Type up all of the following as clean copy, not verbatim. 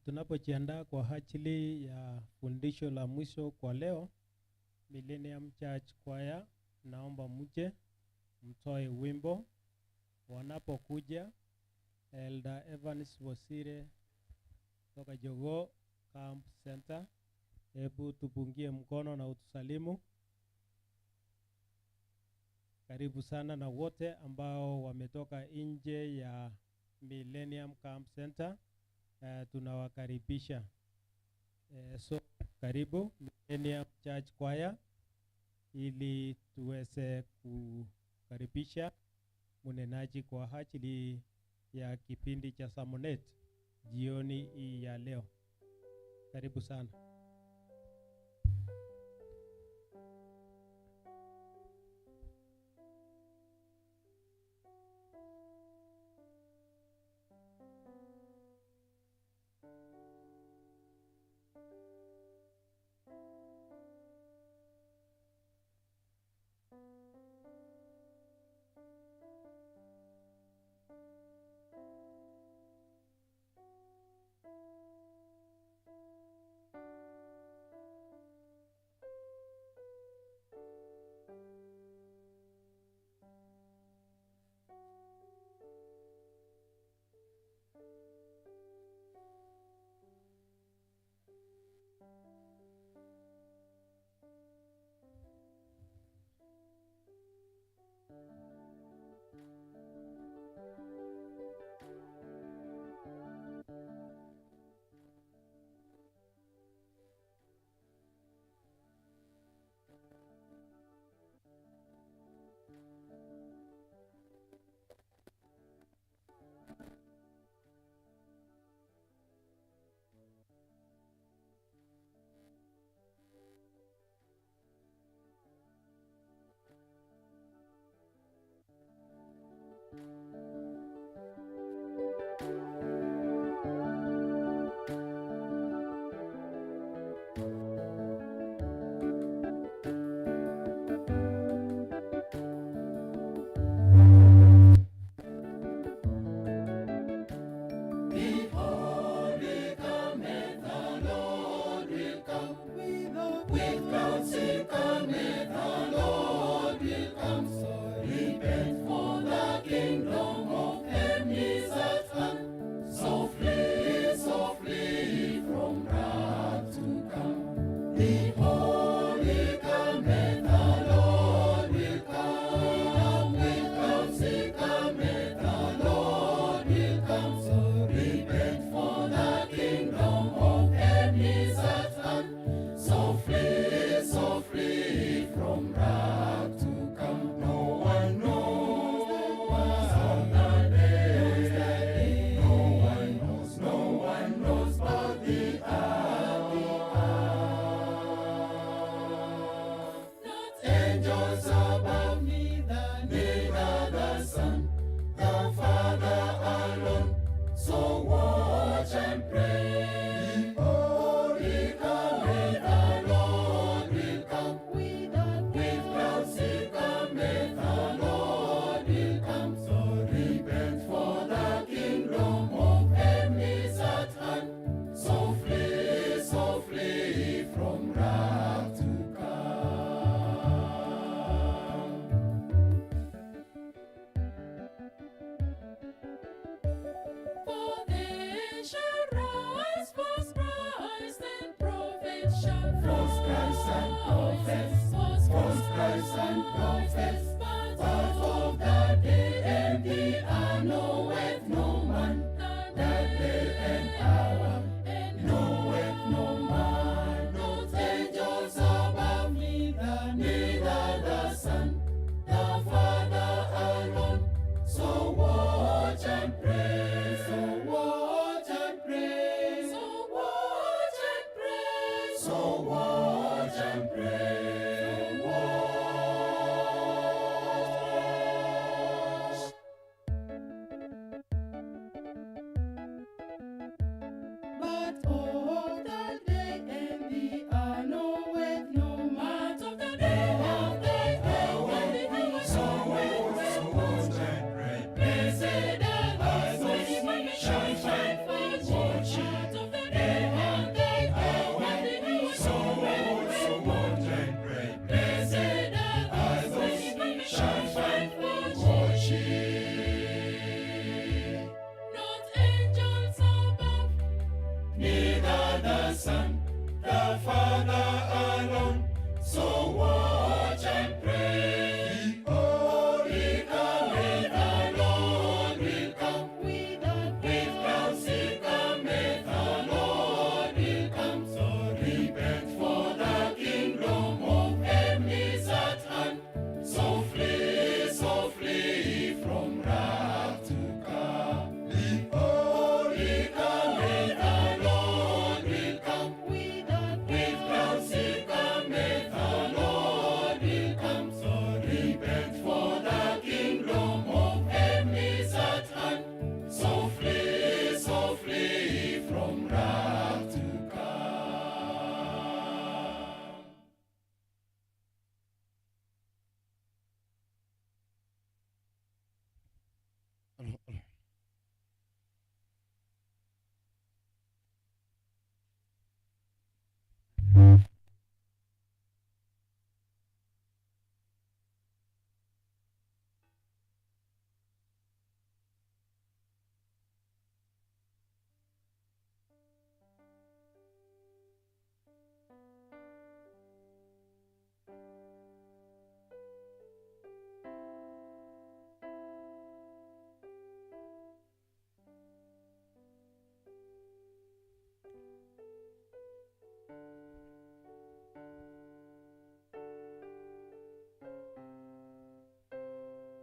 Tunapojiandaa kwa ajili ya fundisho la mwisho kwa leo, Millennium Church Choir, naomba mje mtoe wimbo. Wanapokuja, Elder Evans Wasire toka Jogoo Camp Center, hebu tupungie mkono na utusalimu. Karibu sana na wote ambao wametoka nje ya Millennium Camp Center, tunawakaribisha. So karibu Millennium Church Choir ili tuweze kukaribisha mnenaji kwa ajili ya kipindi cha Sermonette jioni hii ya leo. Karibu sana. So watch and pray.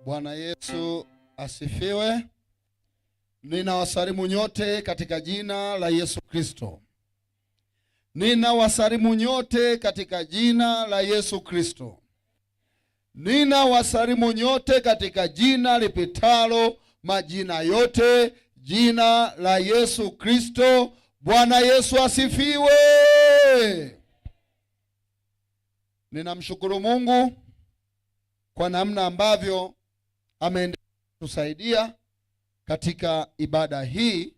Bwana Yesu asifiwe. Ninawasalimu nyote katika jina la Yesu Kristo. Ninawasalimu nyote katika jina la Yesu Kristo. Ninawasalimu nyote katika jina lipitalo majina yote, jina la Yesu Kristo. Bwana Yesu asifiwe. Ninamshukuru Mungu kwa namna ambavyo ameendelea kutusaidia katika ibada hii,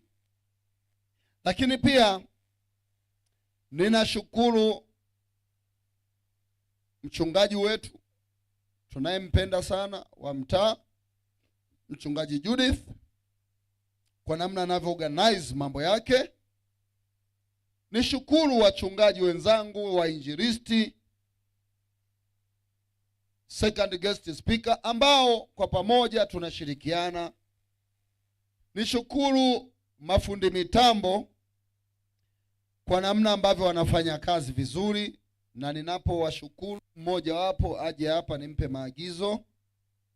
lakini pia ninashukuru mchungaji wetu tunayempenda sana wa mtaa, Mchungaji Judith, kwa namna anavyo organize mambo yake. Nishukuru wachungaji wenzangu, wainjilisti, second guest speaker ambao kwa pamoja tunashirikiana. Nishukuru mafundi mitambo kwa namna ambavyo wanafanya kazi vizuri, na ninapowashukuru mmoja wapo aje hapa nimpe maagizo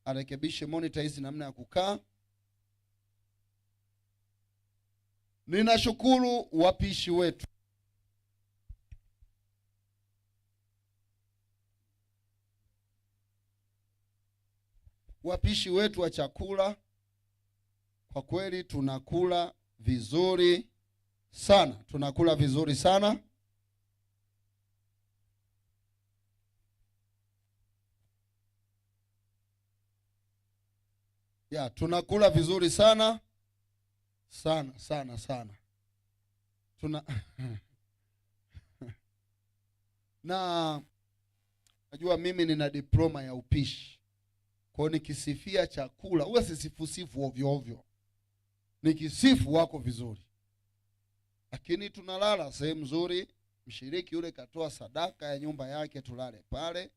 arekebishe monitor hizi namna ya kukaa. Ninashukuru wapishi wetu. Wapishi wetu wa chakula, kwa kweli tunakula vizuri sana, tunakula vizuri sana. Ya, tunakula vizuri sana sana sana sana. Tuna na najua mimi nina diploma ya upishi. Kwa hiyo nikisifia chakula huwa sisifusifu ovyo ovyo. Nikisifu wako vizuri. Lakini tunalala sehemu nzuri, mshiriki yule katoa sadaka ya nyumba yake tulale pale.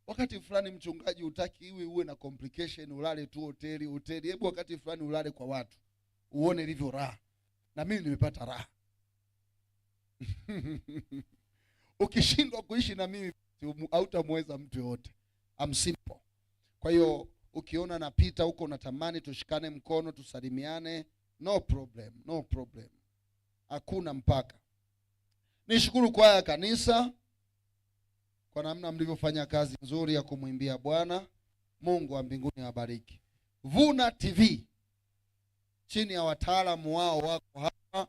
Wakati fulani mchungaji hutaki iwe uwe na complication, ulale tu hoteli hoteli. Hebu wakati fulani ulale kwa watu uone ilivyo raha. Na mimi nimepata raha. Ukishindwa kuishi na mimi hautamweza mtu yote. I'm simple. Kwa hiyo ukiona napita huko unatamani tushikane mkono tusalimiane, no problem, no problem. Hakuna mpaka. Nishukuru kwaya ya kanisa kwa namna mlivyofanya kazi nzuri ya kumwimbia Bwana. Mungu wa mbinguni awabariki. Vuna TV chini ya wataalamu wao wako hapa.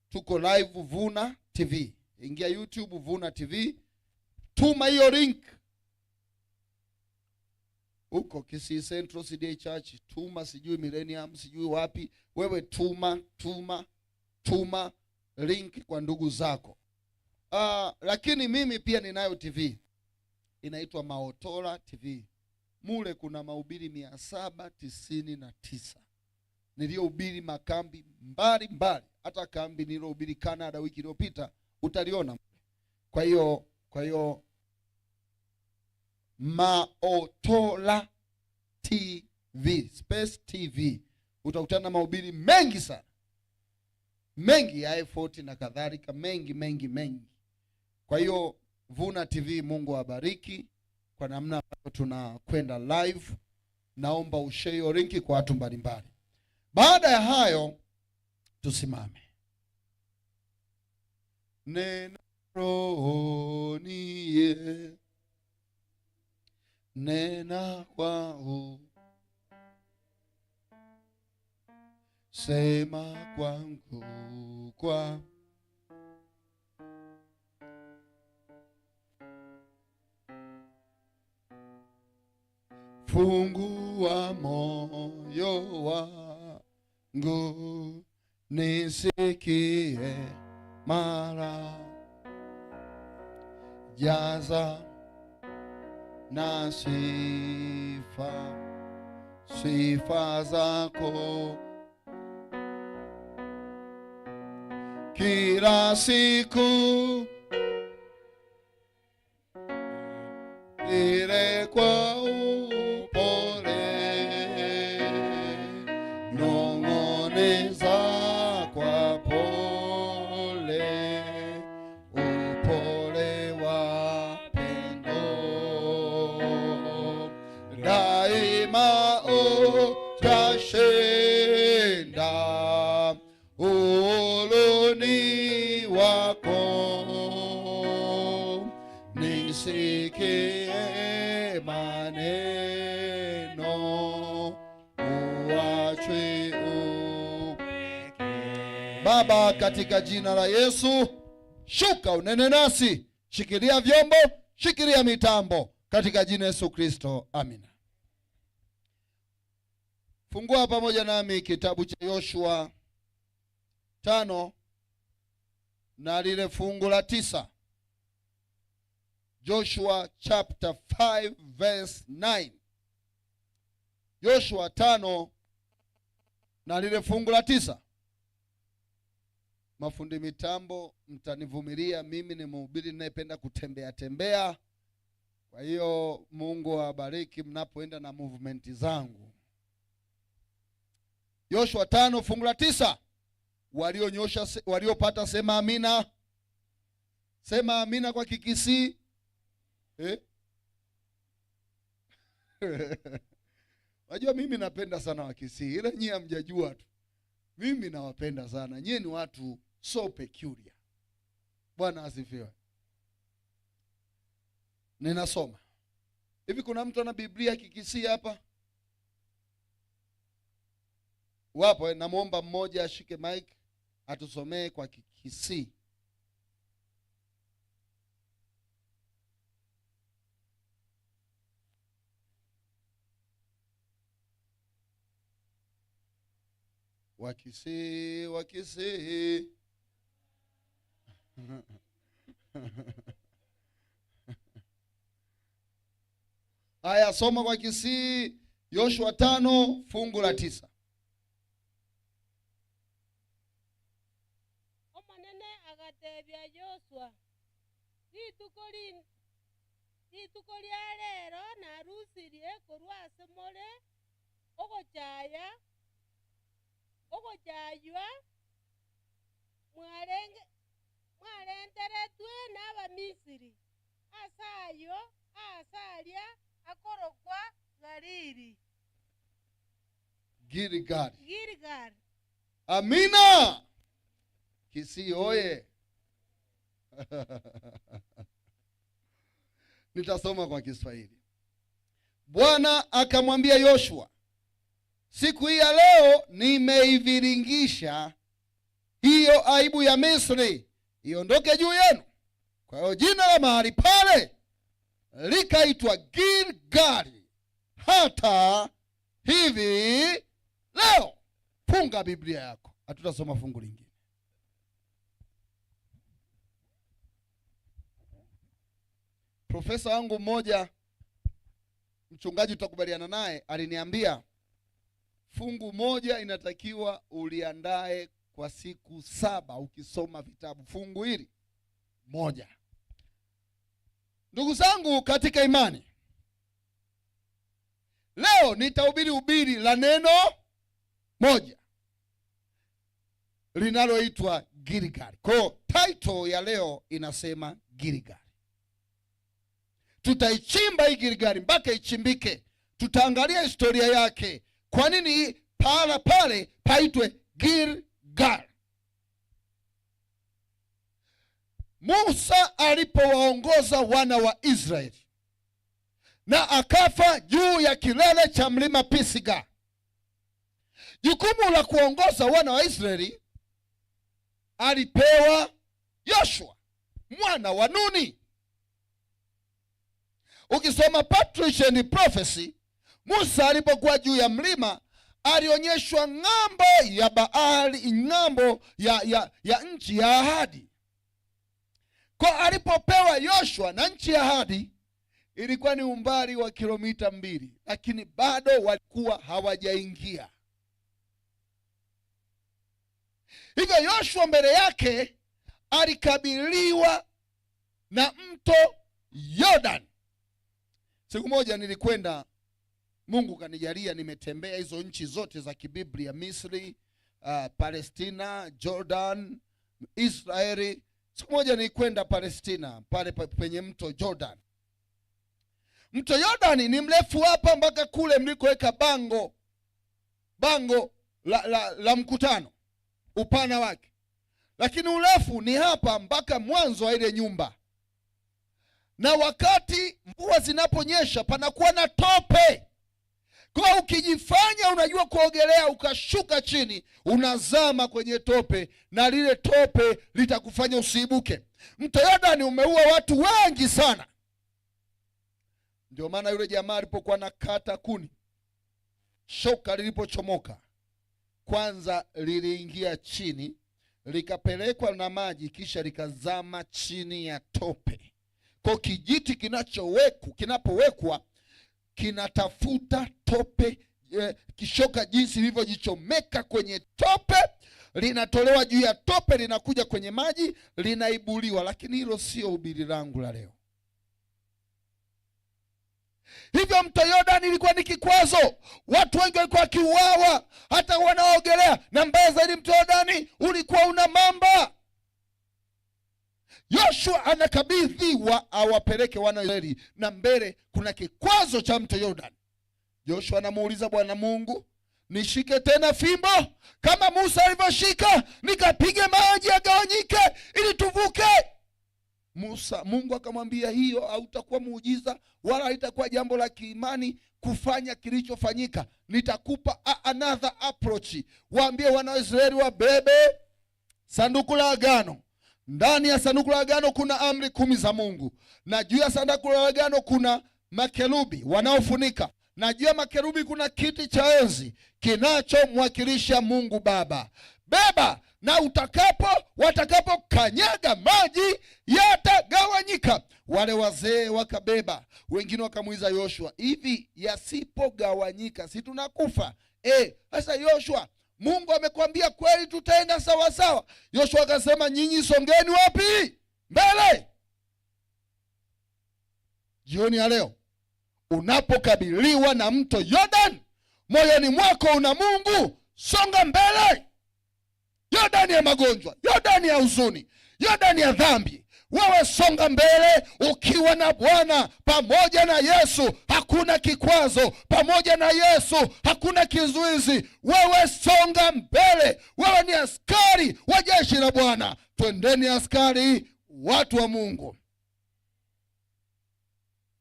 Tuko live Vuna TV. Ingia YouTube Vuna TV. Tuma hiyo link huko Kisii Central CDA Church, tuma sijui Millennium, sijui wapi. Wewe tuma, tuma, tuma link kwa ndugu zako. Lakini mimi pia ninayo TV inaitwa Maotola TV. Mule kuna mahubiri 799 niliyohubiri makambi mbali mbali. Hata kambi niliyohubiri Canada wiki iliyopita utaliona. Kwa hiyo Maotola TV, Space TV, utakutana na mahubiri mengi sana, mengi ya effort na kadhalika, mengi mengi mengi. Kwa hiyo Vuna TV, Mungu awabariki kwa namna ambayo tunakwenda live. Naomba ushare hiyo link kwa watu mbalimbali. Baada ya hayo tusimame. Neno rohoni, nena kwa u, sema kwangu kwa fungua moyo wangu nisikie mara, jaza na sifa, sifa zako kila siku, ile kwa upole, nong'oneza kwa pole, upole wa pendo daima. Uachwi Baba, katika jina la Yesu, shuka unene nasi, shikilia vyombo, shikilia mitambo, katika jina Yesu Kristo, amina. Fungua pamoja nami kitabu cha Yoshua 5 na lile fungu la 9. Joshua chapter 5 verse 9. Joshua 5 na lile fungu la 9. Mafundi mitambo mtanivumilia, mimi ni mhubiri ninayependa kutembea tembea. Kwa hiyo Mungu awabariki mnapoenda na movement zangu. Yoshua 5 fungu la 9. Walionyosha, waliopata sema amina. Sema amina kwa Kikisii. Unajua mimi napenda sana Wakisii. Ila nyie hamjajua tu. Mimi nawapenda sana. Nyie ni watu so peculiar. Bwana asifiwe. Ninasoma. Hivi kuna mtu ana Biblia Kikisii hapa? Wapo, namuomba mmoja ashike mic atusomee kwa Kikisii. Wakisii, Wakisii. Haya, soma kwa Kisii, Yoshua 5 fungu la 9. Omonene agatebia Yoshua, rituko ria rero narusirie korwa ase more ogochaya ogochaywa mwarenteretwe n'Abamisiri asayo asaria akorokwa Galili. Gilgal. Gilgal. Amina. Kisii oye. Nitasoma kwa Kiswahili. Bwana akamwambia Yoshua, siku hii ya leo nimeiviringisha hiyo aibu ya Misri iondoke juu yenu. Kwa hiyo jina la mahali pale likaitwa Gilgali hata hivi leo. Funga Biblia yako, hatutasoma fungu lingine. Profesa wangu mmoja, mchungaji tutakubaliana naye, aliniambia fungu moja inatakiwa uliandae kwa siku 7 ukisoma vitabu, fungu hili moja. Ndugu zangu katika imani, leo nitahubiri ubiri la neno moja linaloitwa Gilgal. Kwa hiyo title ya leo inasema Gilgal. Tutaichimba hii Gilgal mpaka ichimbike. Tutaangalia historia yake. Kwa nini pahala pale paitwe Gilgal? Musa alipowaongoza wana wa Israeli na akafa juu ya kilele cha mlima Pisiga, jukumu la kuongoza wana wa Israeli alipewa Yoshua mwana wa Nuni. Ukisoma Patriarchs and Prophecy, Musa alipokuwa juu ya mlima alionyeshwa ng'ambo ya Baali, ng'ambo ya nchi ya ahadi. Kwa alipopewa Yoshua na nchi ya ahadi ilikuwa ni umbali wa kilomita 2, lakini bado walikuwa hawajaingia. Hivyo Yoshua mbele yake alikabiliwa na mto Jordan. Siku moja nilikwenda, Mungu kanijalia, nimetembea hizo nchi zote za kibiblia, Misri, Palestina, Jordan, Israeli. Siku moja nilikwenda Palestina, pale penye mto Jordan. Mto Jordan ni mrefu hapa mpaka kule mlikoweka bango la mkutano, upana wake. Lakini urefu ni hapa mpaka mwanzo wa ile nyumba. Na wakati mvua zinaponyesha panakuwa na tope. Kwa ukijifanya unajua kuogelea ukashuka chini, unazama kwenye tope na lile tope litakufanya usiibuke. Mto Yordani umeua watu wengi sana. Ndio maana yule jamaa alipokuwa nakata kuni, shoka lilipochomoka, kwanza liliingia chini, likapelekwa na maji, kisha likazama chini ya tope. Kwa kijiti kinapowekwa kinatafuta tope, kishoka jinsi lilivyojichomeka kwenye tope, linatolewa juu ya tope, linakuja kwenye maji, linaibuliwa. Lakini hilo sio hubiri langu la leo. Hivyo mto Yordani ilikuwa ni kikwazo, watu wengi walikuwa wakiuawa, hata wanaogelea. Na mbaya zaidi, mto Yordani ulikuwa una mamba. Yoshua anakabidhiwa awapeleke wana wa Israeli, na mbele kuna kikwazo cha mto Yordani. Yoshua anamuuliza Bwana Mungu, nishike tena fimbo kama Musa alivyoshika, nikapige maji yagawanyike ili tuvuke? Mungu akamwambia, hiyo hautakuwa muujiza wala haitakuwa jambo la kiimani kufanya kilichofanyika. Nitakupa another approach. Waambie wana wa Israeli wabebe sanduku la agano. Ndani ya sanduku la agano kuna amri 10 za Mungu, na juu ya sanduku la agano kuna makerubi wanaofunika, na juu ya makerubi kuna kiti cha enzi kinachomwakilisha Mungu Baba. Beba, na watakapokanyaga maji yatagawanyika. Wale wazee wakabeba, wengine wakamuuliza Yoshua, hivi yasipogawanyika si tunakufa? Sasa Yoshua, Mungu amekwambia kweli tutaenda sawa sawa. Yoshua akasema, nyinyi songeni wapi? Mbele. Jioni ya leo unapokabiliwa na mto Jordan, moyoni mwako una Mungu, songa mbele. Yordani ya magonjwa, Yordani ya huzuni, Yordani ya dhambi, wewe songa mbele ukiwa na Bwana. Pamoja na Yesu hakuna kikwazo, pamoja na Yesu hakuna kizuizi. Wewe songa mbele, wewe ni askari wa jeshi la Bwana. Twendeni askari, watu wa Mungu.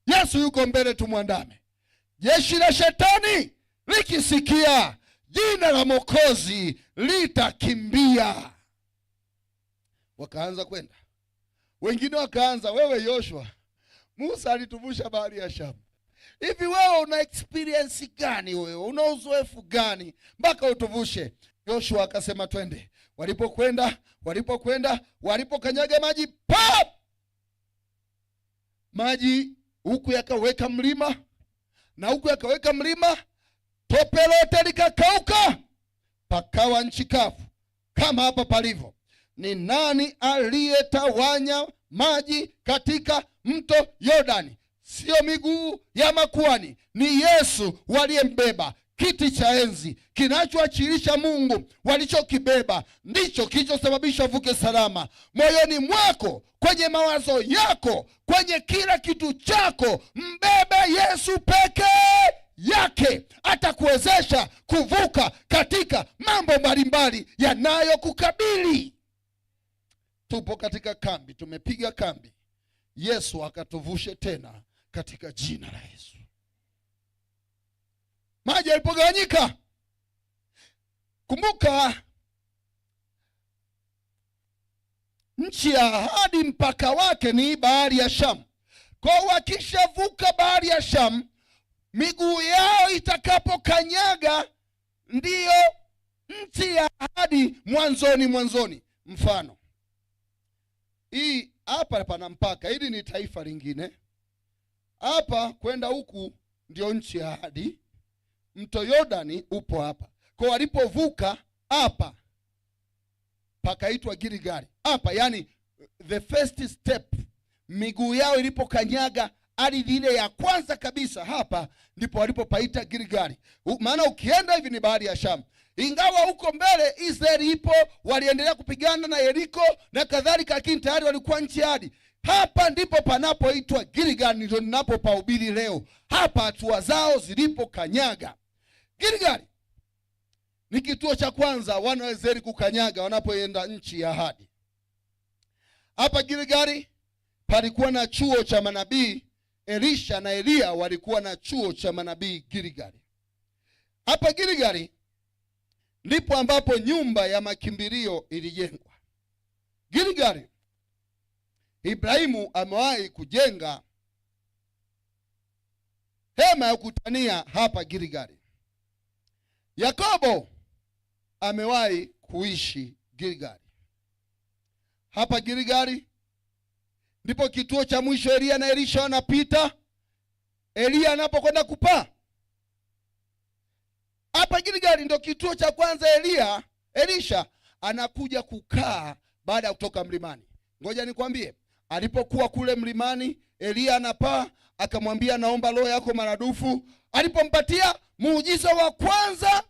Yesu yuko mbele, tumwandame. Jeshi la shetani likisikia jina la Mwokozi litakimbia. Wakaanza kwenda, wengine wakaanza, wewe Yoshua, Musa alituvusha bahari ya Shamu, hivi wewe una experience gani? Wewe una uzoefu gani mpaka utuvushe? Yoshua akasema twende. Walipokwenda, walipokanyaga maji, pap, maji huku yakaweka mlima na huku yakaweka mlima, tope lote likakauka, pakawa nchi kavu kama hapa palivyo. Ni nani aliyetawanya maji katika mto Yordani? Sio miguu ya makuhani, ni Yesu waliyembeba. Kiti cha enzi kinachoachilisha Mungu walichokibeba ndicho kilichosababisha uvuke salama. Moyoni mwako, kwenye mawazo yako, kwenye kila kitu chako, mbebe Yesu peke yake. Atakuwezesha kuvuka katika mambo mbalimbali yanayokukabili. Tupo katika kambi, tumepiga kambi. Yesu akatuvushe tena katika jina la Yesu. Maji yalipogawanyika, kumbuka nchi ya ahadi mpaka wake ni bahari ya Shamu. Kwa wakishavuka bahari ya Shamu, miguu yao itakapokanyaga ndiyo nchi ya ahadi mwanzoni mwanzoni. Mfano, hii hapa pana mpaka, hili ni taifa lingine. Hapa kwenda huku ndio nchi ya ahadi. Mto Yordani upo hapa. Kwa walipovuka hapa pakaitwa Gilgali. Hapa yani the first step, miguu yao ilipokanyaga ardhi ile ya kwanza kabisa, hapa ndipo walipopaita Gilgali. Maana ukienda hivi ni bahari ya Shamu. Ingawa huko mbele Israeli ipo, waliendelea kupigana na Yeriko na kadhalika, lakini tayari walikuwa nchi hadi. Hapa ndipo panapoitwa Gilgali, ndio ninapopahubiri leo. Hapa hatua zao zilipokanyaga. Gilgali ni kituo cha kwanza wana wa Israeli kukanyaga wanapoenda nchi ya ahadi. Hapa Gilgali palikuwa na chuo cha manabii. Elisha na Eliya walikuwa na chuo cha manabii Gilgali. Hapa Gilgali ndipo ambapo nyumba ya makimbilio ilijengwa. Gilgali, Ibrahimu amewahi kujenga hema ya kutania hapa Gilgali. Yakobo amewahi kuishi Gilgali. Hapa Gilgali ndipo kituo cha mwisho Eliya na Elisha wanapita. Eliya anapokwenda kupaa. Hapa Gilgali ndio kituo cha kwanza Elisha anakuja kukaa baada ya kutoka mlimani. Ngoja nikwambie, alipokuwa kule mlimani Eliya anapaa, akamwambia naomba roho yako maradufu. Alipompatia muujiza wa kwanza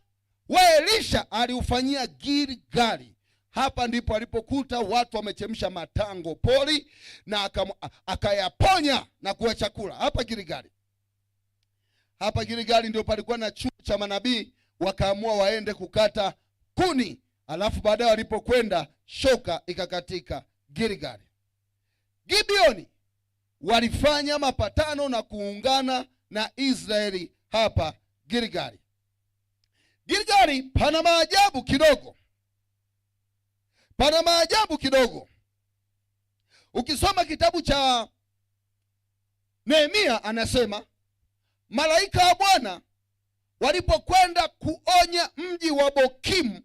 wa Elisha aliufanyia Gilgali. Hapa ndipo alipokuta watu wamechemsha matango pori na akayaponya na kuwa chakula. Hapa Gilgali. Hapa Gilgali ndio palikuwa na chuo cha manabii, wakaamua waende kukata kuni, alafu baadaye walipokwenda shoka ikakatika Gilgali. Gibeoni walifanya mapatano na kuungana na Israeli hapa Gilgali. Gilgali pana maajabu kidogo. Pana maajabu kidogo. Ukisoma kitabu cha Nehemia anasema malaika wa Bwana walipokwenda kuonya mji wa Bokimu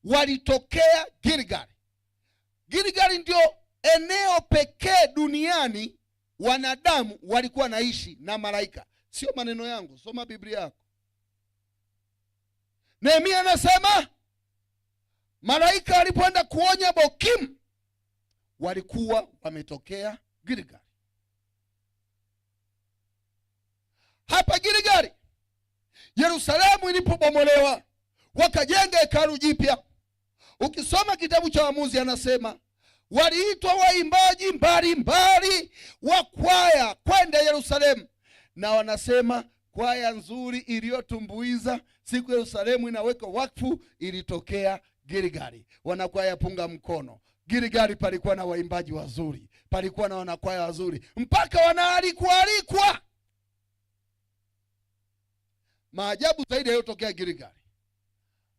walitokea Gilgali. Gilgali ndio eneo pekee duniani wanadamu walikuwa naishi na malaika. Sio maneno yangu, soma Biblia yako. Nehemia anasema malaika walipoenda kuonya Bokimu walikuwa wametokea Gilgali. Hapa Gilgali, Yerusalemu ilipobomolewa wakajenga hekalu jipya. Ukisoma kitabu cha Waamuzi anasema waliitwa waimbaji mbalimbali wa kwaya kwenda Yerusalemu, na wanasema kwaya nzuri iliyotumbuiza siku Yerusalemu inawekwa wakfu ilitokea Gilgali. Wanakwaya punga mkono. Gilgali palikuwa na waimbaji wazuri, palikuwa na wanakwaya wazuri, mpaka wanaalikwa alikwa. Maajabu zaidi yaliyotokea Gilgali.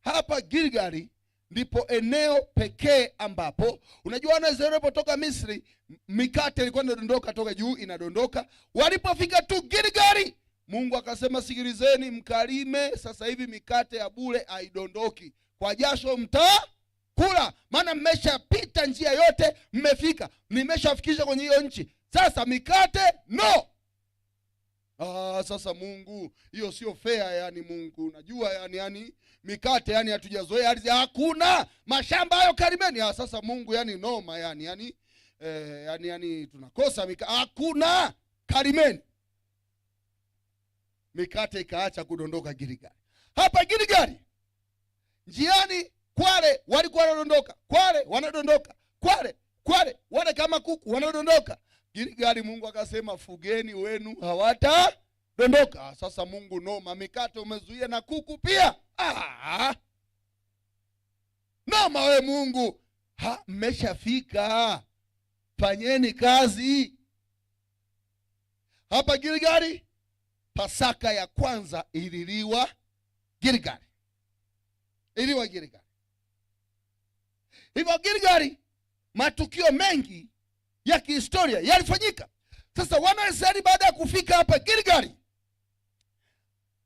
Hapa Gilgali ndipo eneo pekee ambapo unajua wana Israeli walipotoka Misri mikate ilikuwa inadondoka toka juu, inadondoka. Walipofika tu Gilgali, Mungu akasema sikilizeni, mkalime sasa hivi mikate ya bure haidondoki, kwa jasho mtakula, maana mmeshapita njia yote, mmefika, nimeshafikisha kwenye hiyo nchi. Sasa mikate no. Sasa Mungu, hiyo sio fair yani Mungu, unajua yani mikate yani hatujazoea ardhi, hakuna mashamba hayo karimeni. Sasa Mungu yani noma yani tunakosa mikate, hakuna karimeni. Mikate ikaacha kudondoka Gilgali. Hapa Gilgali njiani Kwale walikuwa wanadondoka, Kwale wanadondoka, Kwale, Kwale wale kama kuku wanadondoka. Gilgali Mungu akasema fugeni wenu hawatadondoka. Sasa Mungu noma, mikate umezuia na kuku pia. Noma we Mungu. Mmeshafika. Fanyeni kazi. Hapa Gilgali Pasaka ya kwanza ililiwa Gilgali. Iliwa Gilgali. Hivyo Gilgali matukio mengi ya kihistoria yalifanyika. Sasa wana wa Israeli baada ya kufika hapa Gilgali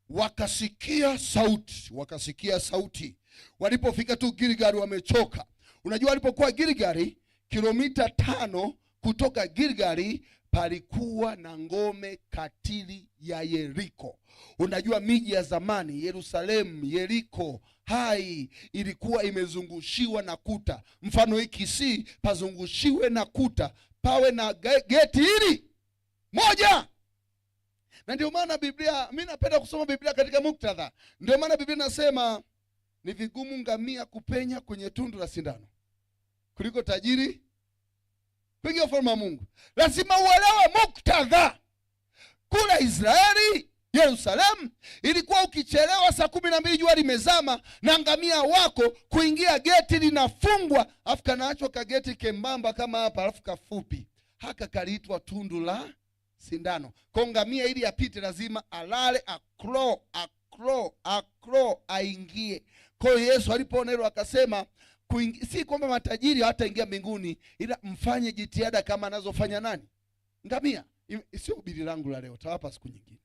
wakasikia sauti, wakasikia sauti. Walipofika tu Gilgali wamechoka. Unajua walipokuwa Gilgali kilomita 5 kutoka Gilgali palikuwa na ngome katili ya Yeriko. Unajua miji ya zamani Yerusalemu, Yeriko, Hai ilikuwa imezungushiwa na kuta. Mfano hiki si pazungushiwe na kuta, pawe na geti hili moja. Na ndio maana Biblia, mimi napenda kusoma Biblia katika muktadha. Ndio maana Biblia inasema ni vigumu ngamia kupenya kwenye tundu la sindano kuliko tajiri kuingia ufalme wa Mungu. Lazima uelewe muktadha. Kule Israeli, Yerusalemu, ilikuwa ukichelewa saa 12 jua limezama na ngamia wako kuingia geti linafungwa, alafu kanaachwa kageti kembamba kama hapa, alafu kafupi. Haka kaliitwa tundu la sindano. Kwa ngamia ili apite lazima alale Acrow, acrow aingie. Kwa hiyo Yesu alipoona hilo akasema si kwamba matajiri hawataingia mbinguni, ila mfanye jitihada kama anazofanya nani? Ngamia. Sio hubiri langu la leo, tawapa siku nyingine.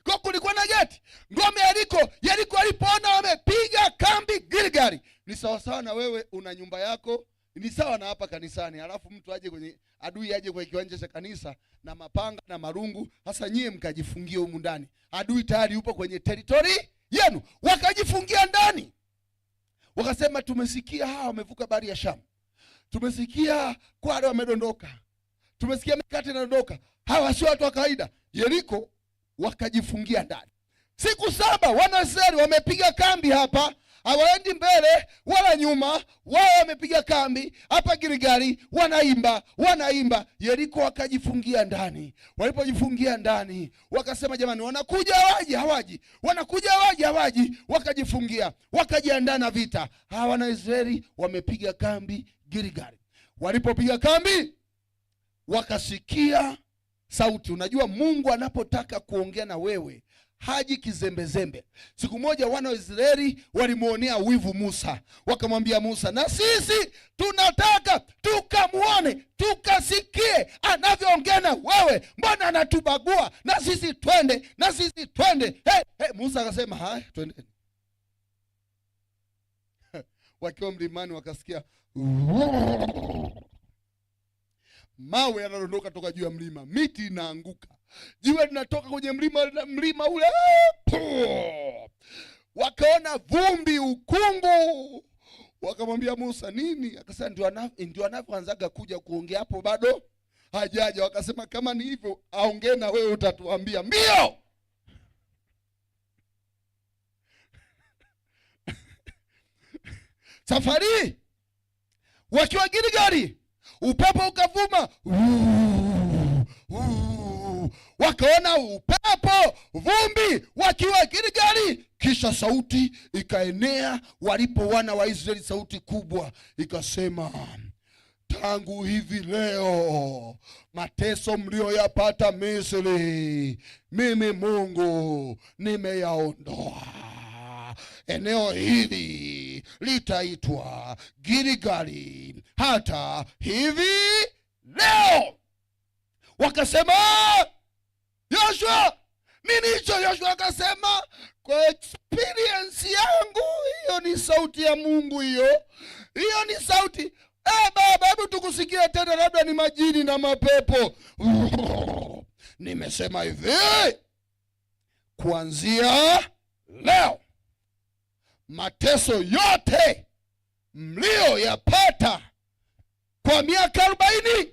Kwa kulikuwa na geti ngome Yeriko. Yeriko alipoona wamepiga kambi Gilgali, ni sawasawa na wewe una nyumba yako, ni sawa na hapa kanisani, alafu mtu aje kwenye adui aje kwenye kiwanja cha kanisa na mapanga na marungu, hasa nyie mkajifungia humu ndani. Adui tayari yupo kwenye territory yenu, wakajifungia ndani, wakasema tumesikia hawa wamevuka bahari ya Shamu, tumesikia kwale wamedondoka, tumesikia mikate inadondoka, hawa sio watu wa kawaida. Yeriko wakajifungia ndani siku 7. Wana Israeli wamepiga kambi hapa, hawaendi mbele wala nyuma, wao wamepiga kambi hapa Gilgali, wanaimba wanaimba. Yeriko wakajifungia ndani. Walipojifungia ndani wakasema, jamani, wanakuja hawaji, hawaji, wanakuja hawaji, hawaji. Wakajifungia, wakajiandaa na vita. Hawa wana Israeli wamepiga kambi Gilgali. Walipopiga kambi wakasikia sauti. Unajua Mungu anapotaka kuongea na wewe haji kizembezembe. Siku moja wana wa Israeli walimuonea wivu Musa, wakamwambia Musa, na sisi tunataka tukamuone tukasikie anavyoongea na wewe, mbona anatubagua? Na sisi twende, na sisi twende. Hey, hey. Musa akasema haya, twendeni. Wakiwa mlimani wakasikia mawe yanadondoka toka juu ya mlima, miti inaanguka, jiwe linatoka kwenye mlima ule. Wakaona vumbi, ukungu. Wakamwambia Musa nini? Akasema ndio anavyoanzaga kuja kuongea hapo, bado hajaja. Wakasema kama ni hivyo aongee na wewe, utatuambia mbio. Safari wakiwa Gilgali, upepo ukavuma, wakaona upepo, vumbi, wakiwa Gilgali. Kisha sauti ikaenea walipo wana wa Israeli, sauti kubwa ikasema, tangu hivi leo mateso mlioyapata Misri, mimi Mungu nimeyaondoa. Eneo hili litaitwa Gilgali hata hivi leo. Wakasema, Yoshua, nini hicho? Yoshua akasema, kwa experience yangu hiyo ni sauti ya Mungu, hiyo ni sauti. Baba, hebu tukusikie tena, labda ni majini na mapepo. Nimesema hivi, kuanzia leo mateso yote mlioyapata kwa miaka 40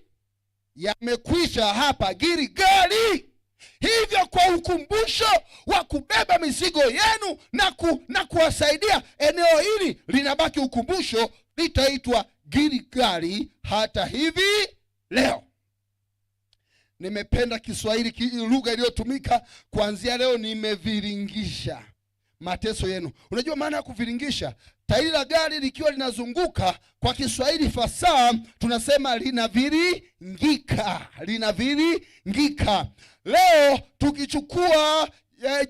yamekwisha hapa Gilgali. Hivyo kwa ukumbusho wa kubeba mizigo yenu na kuwasaidia, eneo hili linabaki ukumbusho, litaitwa Gilgali hata hivi leo. Nimependa Kiswahili, lugha iliyotumika. Kuanzia leo nimeviringisha mateso yenu. Unajua maana ya kuviringisha? Tairi la gari likiwa linazunguka, kwa Kiswahili fasaha tunasema linaviringika, linaviringika. Leo tukichukua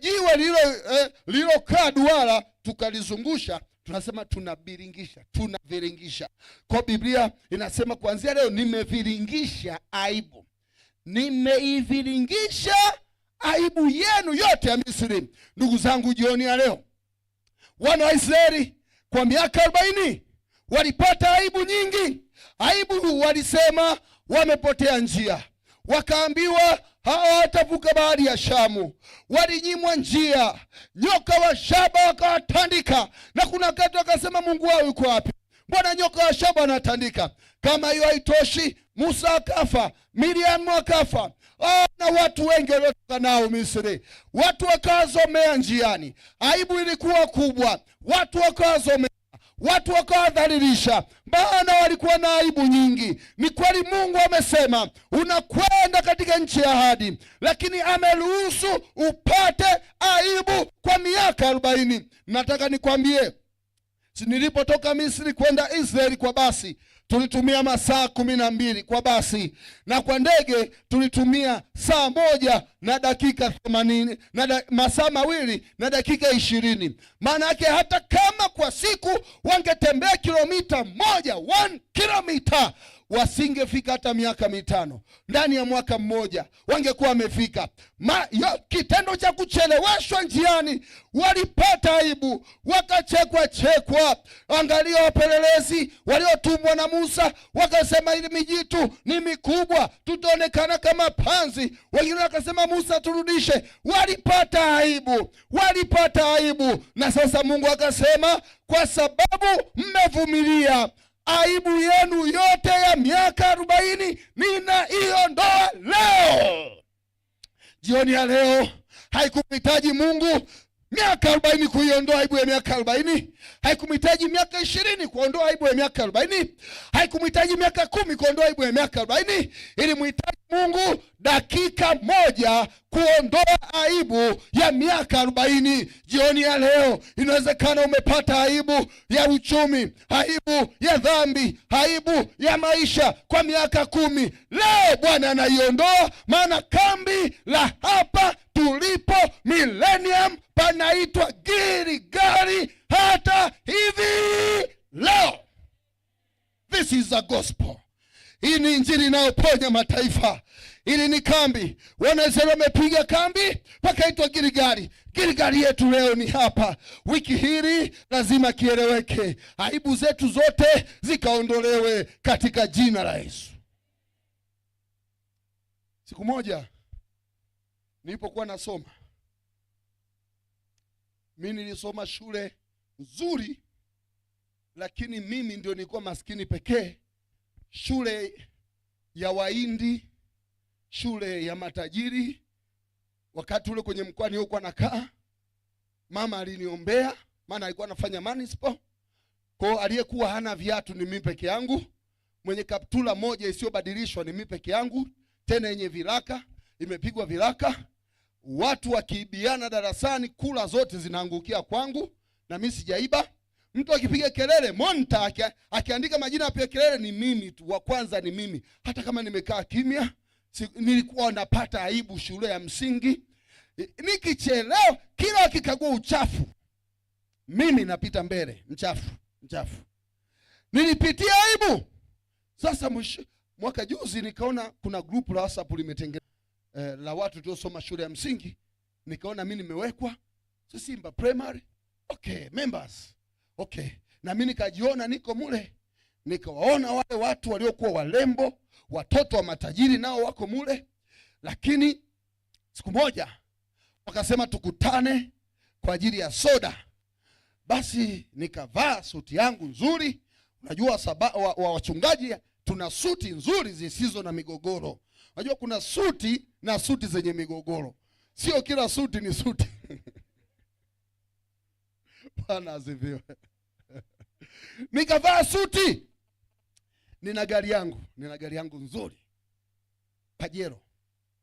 jiwe lililokaa duara tukalizungusha, tunasema tunaviringisha, tunaviringisha. Kwa Biblia inasema kuanzia leo nimeviringisha aibu, nimeiviringisha aibu yenu yote ya Misri. Ndugu zangu, jioni ya leo, wana wa Israeli kwa miaka 40 walipata aibu nyingi. Aibu, walisema wamepotea njia, wakaambiwa hawatavuka bahari ya Shamu, walinyimwa njia, nyoka wa shaba wakawatandika, na kuna wakati wakasema Mungu wao yuko wapi? Mbona nyoka wa shaba anatandika? Kama hiyo haitoshi, Musa akafa, Miriam akafa, na watu wengi waliotoka nao Misri. Watu wakawazomea njiani. Aibu ilikuwa kubwa, watu wakawazomea, watu wakawadhalilisha, maana walikuwa na aibu nyingi. Ni kweli Mungu amesema unakwenda katika nchi ya ahadi, lakini ameruhusu upate aibu kwa miaka 40. Nataka nikwambie, nilipotoka Misri kwenda Israeli kwa basi, Tulitumia masaa 12 kwa basi, na kwa ndege tulitumia saa 1 na dakika 80 na masaa 2 na dakika 20. Maana yake hata kama kwa siku wangetembea kilomita 1, 1 kilomita, wasingefika hata miaka 5. Ndani ya mwaka mmoja wangekuwa wamefika. Kitendo cha kucheleweshwa njiani, walipata aibu, wakachekwa chekwa. Angalia wapelelezi waliotumwa na Musa, wakasema ili mijitu ni mikubwa, tutaonekana kama panzi. Wengine wakasema Musa turudishe. Walipata aibu, walipata aibu. Na sasa Mungu akasema, kwa sababu mmevumilia aibu yenu yote ya miaka 40, ninaiondoa leo. Jioni ya leo haikumhitaji Mungu miaka 40 kuiondoa aibu ya miaka 40. Haikumhitaji miaka 20 kuondoa aibu ya miaka 40. Haikumhitaji miaka 10 kuondoa aibu ya miaka 40. Ilimhitaji Mungu dakika 1 kuondoa aibu ya miaka 40. Jioni ya leo inawezekana umepata aibu ya uchumi, aibu ya dhambi, aibu ya maisha kwa miaka 10. Leo Bwana anaiondoa, maana kambi la hapa tulipo Millennium panaitwa Gilgali hata hivi leo. This is a gospel. Hii ni injili inayoponya mataifa. Hili ni kambi. Wanaisraeli wamepiga kambi pakaitwa Gilgali. Gilgali yetu leo ni hapa. Wiki hili lazima kieleweke. Aibu zetu zote zikaondolewe katika jina la Yesu. Siku moja nilipokuwa nasoma, mimi nilisoma shule nzuri, lakini mimi ndio nilikuwa maskini pekee. Shule ya Wahindi, shule ya matajiri. Wakati ule kwenye mkoa niliokuwa nakaa, mama aliniombea, maana alikuwa anafanya manispo. Kwa hiyo aliyekuwa hana viatu ni mimi peke yangu, mwenye kaptula moja isiyobadilishwa ni mimi peke yangu, tena yenye viraka, imepigwa viraka. Watu wakiibiana darasani, kula zote zinaangukia kwangu na mimi sijaiba. Mtu akipiga kelele monta, akiandika majina apiga kelele ni mimi tu, wa kwanza ni mimi. Hata kama nimekaa kimya, nilikuwa napata aibu shule ya msingi. Nikichelewa, kila wakikagua uchafu, mimi napita mbele, mchafu, mchafu. Nilipitia aibu. Sasa mwaka juzi nikaona kuna group la WhatsApp limetengenezwa la watu tuliosoma shule ya msingi. Nikaona mimi nimewekwa Simba Primary. Okay, members. Okay. Na mimi nikajiona niko mule. Nikawaona wale watu waliokuwa walembo, watoto wa matajiri nao wako mule. Lakini siku moja wakasema tukutane kwa ajili ya soda. Basi nikavaa suti yangu nzuri. Unajua wachungaji tuna suti nzuri zisizo na migogoro. Unajua kuna suti na suti zenye migogoro. Sio kila suti ni suti. Bwana asifiwe. Nikavaa suti. Nina gari yangu, nina gari yangu nzuri. Pajero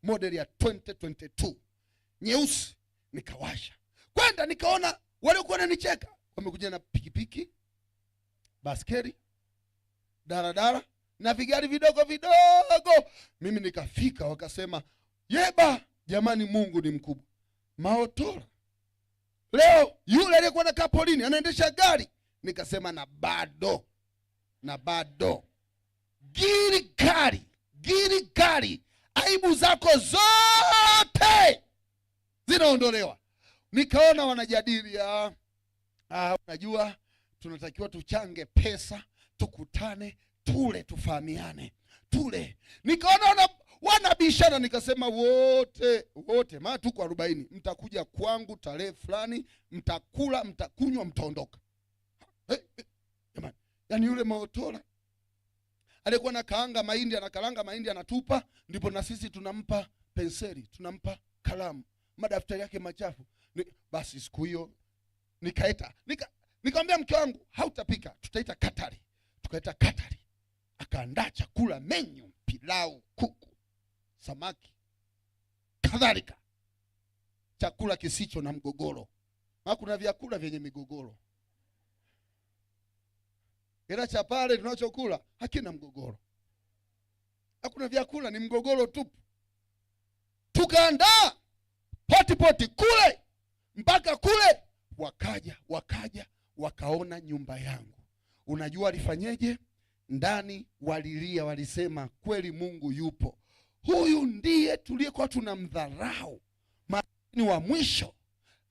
model ya 2022 nyeusi. Nikawasha. Kwenda nikaona waliokuwa wananicheka wamekuja na pikipiki, baskeli, daradara na vigari vidogo vidogo. Mimi nikafika, wakasema, Yeba, jamani, Mungu ni mkubwa. Maotora. Leo yule aliyekuwa anakaa polini anaendesha gari. Nikasema na bado, na bado. Gilgali, Gilgali, aibu zako zote zinaondolewa. Nikaona wanajadili, unajua tunatakiwa tuchange pesa, tukutane, tule, tufahamiane, tule. Nikaona wanabishana, nikasema wote, wote, maana tuko 40, mtakuja kwangu tarehe fulani, mtakula, mtakunywa, mtaondoka. Jamani, yule Maotora alikuwa anakaanga mahindi, anakaranga mahindi anatupa, ndipo na sisi tunampa penseli, tunampa kalamu, madaftari yake machafu. Basi siku hiyo nikamwambia mke wangu, hautapika, tutaita Katari. Tukaita Katari. Akaandaa chakula menu, pilau, kuku, samaki, kadhalika. Chakula kisicho na mgogoro. Maana kuna vyakula vyenye migogoro. Ila cha pale tunachokula hakina mgogoro, hakuna vyakula, ni mgogoro tupu. Tukaandaa potipoti kule mpaka kule, wakaja wakaona nyumba yangu. Unajua walifanyeje? Ndani walilia, walisema kweli Mungu yupo, huyu ndiye tuliyekuwa tunamdharau, maskini wa mwisho,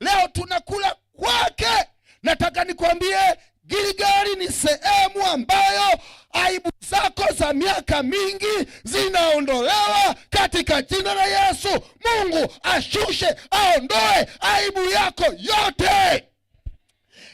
leo tunakula kwake. Nataka nikwambie, Gilgali ni sehemu ambayo aibu zako za miaka mingi zinaondolewa katika jina la Yesu. Mungu ashushe, aondoe aibu yako yote.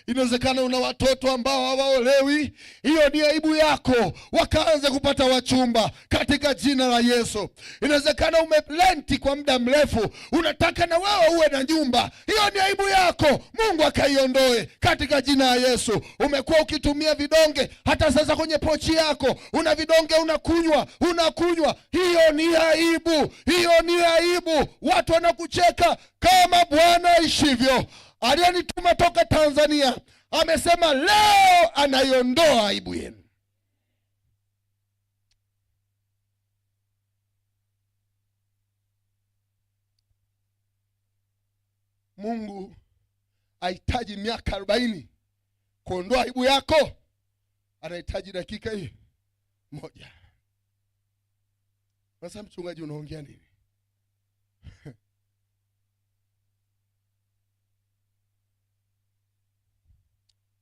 Inawezekana una watoto ambao hawaolewi, hiyo ni aibu yako, wakaanze kupata wachumba katika jina la Yesu. Inawezekana umerenti kwa muda mrefu, unataka na wewe uwe na nyumba, hiyo ni aibu yako, Mungu akaiondoe katika jina la Yesu. Umekuwa ukitumia vidonge, hata sasa kwenye pochi yako una vidonge unakunywa, unakunywa, hiyo ni aibu, hiyo ni aibu, watu wanakucheka. Kama Bwana aishivyo, aliyenituma toka Tanzania amesema leo anaiondoa aibu yenu. Mungu hahitaji miaka 40 kuondoa aibu yako, anahitaji dakika hii moja. Sasa mchungaji, unaongea nini?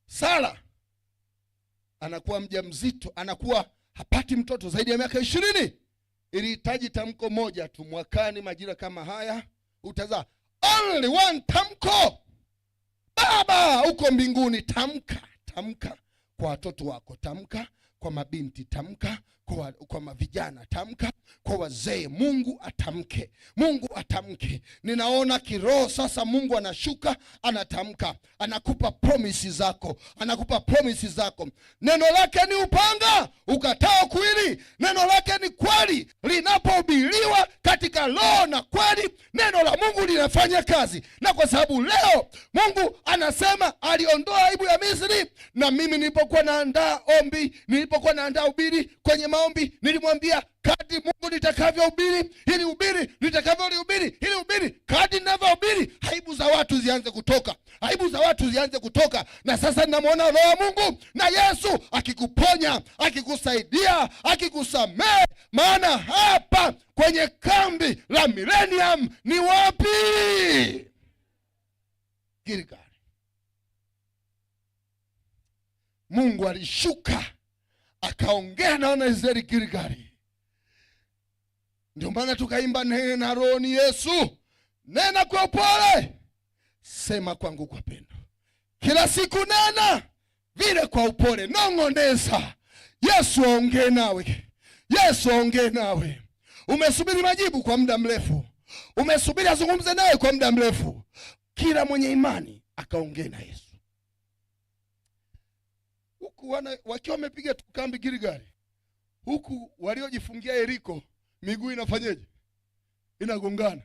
Sara anakuwa mjamzito, anakuwa hapati mtoto zaidi ya miaka 20. Ilihitaji tamko moja tu, mwakani majira kama haya utazaa. Only one tamko. Baba uko mbinguni, tamka, tamka kwa watoto wako, tamka kwa mabinti, tamka kwa mavijana, tamka kwa wazee. Mungu atamke, Mungu atamke. Ninaona kiroho sasa Mungu anashuka, anatamka, anakupa promise zako, anakupa promise zako. Neno lake ni upanga ukatao kuwili, neno lake ni kweli, linapohubiriwa katika roho na kweli, neno la Mungu linafanya kazi. Na kwa sababu leo Mungu anasema aliondoa aibu ya Misri, na mimi nilipokuwa naandaa ombi, nilipokuwa naandaa ubiri kwenye maombi, nilimwambia kadri Mungu nitakavyohubiri hili ubiri, nitakavyolihubiri hili ubiri, kadri ninavyohubiri, aibu za watu zianze kutoka, aibu za watu zianze kutoka. Na sasa ninamwona Roho wa Mungu na Yesu akikuponya, akikusaidia, akikusamehe. Maana hapa kwenye kambi la Millennium ni wapi? Gilgal. Mungu alishuka akaongea na wana Israeli Gilgali. Ndio maana tukaimba, nena Roho ni Yesu, nena kwa upole, sema kwangu kwa pendo. Kila siku nena vile kwa upole, nong'oneza. Yesu aongee nawe, Yesu aongee nawe. Umesubiri majibu kwa muda mrefu, umesubiri azungumze nawe kwa muda mrefu. Kila mwenye imani akaongee na Yesu. Huku wana wakiwa wamepiga tu kambi Gilgali, huku waliojifungia Yeriko miguu inafanyeje? Inagongana.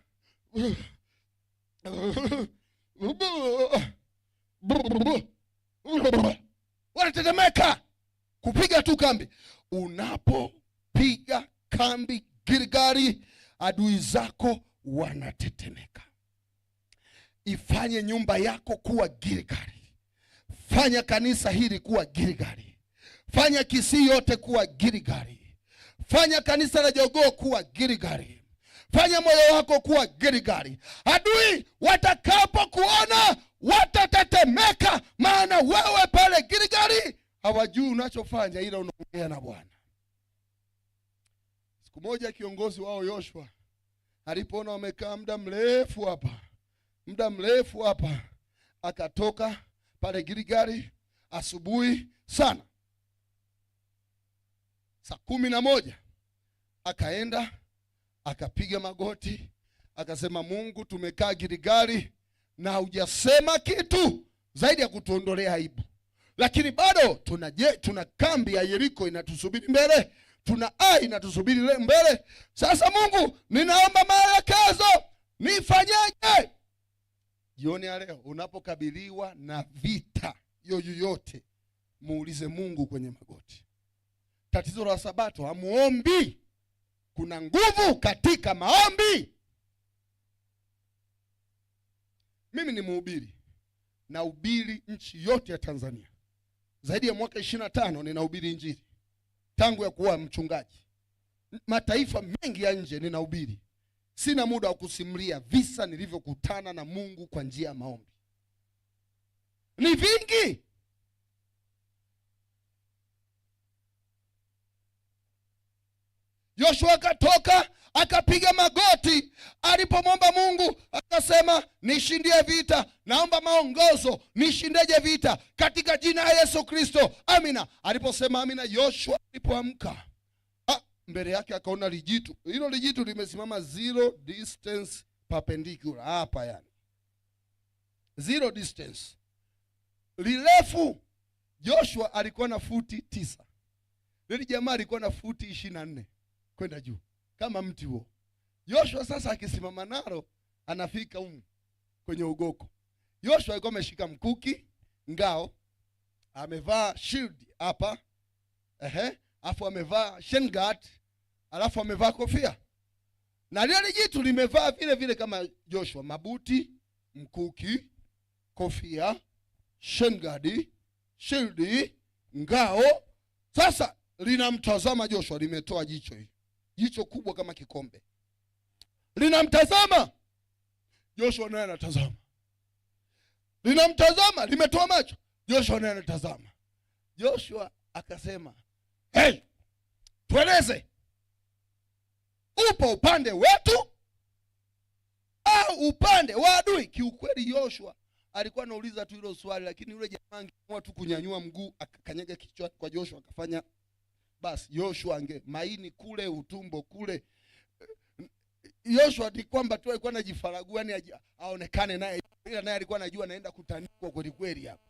Wanatetemeka kupiga tu kambi. Unapopiga kambi Gilgali, adui zako wanatetemeka. Ifanye nyumba yako kuwa Gilgali. Fanya kanisa hili kuwa Gilgali. Fanya Kisii yote kuwa Gilgali. Fanya kanisa la Jogoo kuwa Gilgali. Fanya moyo wako kuwa Gilgali. Adui watakapokuona watatetemeka, maana wewe pale Gilgali hawajui unachofanya, ila unaongea na Bwana. Siku moja kiongozi wao Yoshua alipoona wamekaa muda mrefu hapa, muda mrefu hapa, akatoka pale Gilgali asubuhi sana saa 11, akaenda akapiga magoti akasema, Mungu, tumekaa Gilgali na hujasema kitu zaidi ya kutuondolea aibu, lakini bado tuna kambi ya Yeriko inatusubiri mbele, tuna Ai inatusubiri mbele. Sasa Mungu, ninaomba maelekezo, nifanyeje? Jioni ya leo unapokabiliwa na vita yoyote, Muulize Mungu kwenye magoti. Tatizo la Sabato, hamuombi. Kuna nguvu katika maombi. Mimi ni mhubiri, nahubiri nchi yote ya Tanzania. Zaidi ya mwaka 25 ninahubiri Injili tangu ya kuwa mchungaji. Mataifa mengi ya nje ninahubiri. Sina muda wa kusimulia visa nilivyokutana na Mungu kwa njia ya maombi. Ni vingi. Yoshua akatoka akapiga magoti, alipomwomba Mungu akasema, nishindie vita, naomba maongozo, nishindeje vita katika jina la Yesu Kristo, amina. Aliposema amina, Yoshua alipoamka, mbele yake akaona lijitu. Hilo lijitu limesimama zero distance perpendicular hapa, yani zero distance, lirefu. Joshua alikuwa na futi 9, lile jamaa alikuwa na futi 24 kwenda juu kama mti huo. Joshua sasa akisimama nalo anafika humu kwenye ugoko. Joshua alikuwa ameshika mkuki, ngao, amevaa shield hapa, afu amevaa shin guard, alafu amevaa kofia. Na lile jitu limevaa vile vile kama Joshua, mabuti, mkuki, kofia, shin guard, shield, ngao. Sasa linamtazama Joshua, limetoa jicho hili, jicho kubwa kama kikombe, linamtazama Joshua, naye anatazama. Linamtazama, limetoa macho, Joshua naye anatazama. Joshua akasema, hey, tueleze, upo upande wetu au upande wa adui? Kiukweli Joshua alikuwa anauliza tu hilo swali, lakini yule jamaa angeamua tu kunyanyua mguu akakanyaga kichwa kwa Joshua akafanya basi, Joshua ange maini kule, utumbo kule. Joshua ni kwamba tu alikuwa anajifaragua, yani aonekane naye, ila naye alikuwa anajua anaenda kutanikwa kweli kweli hapa.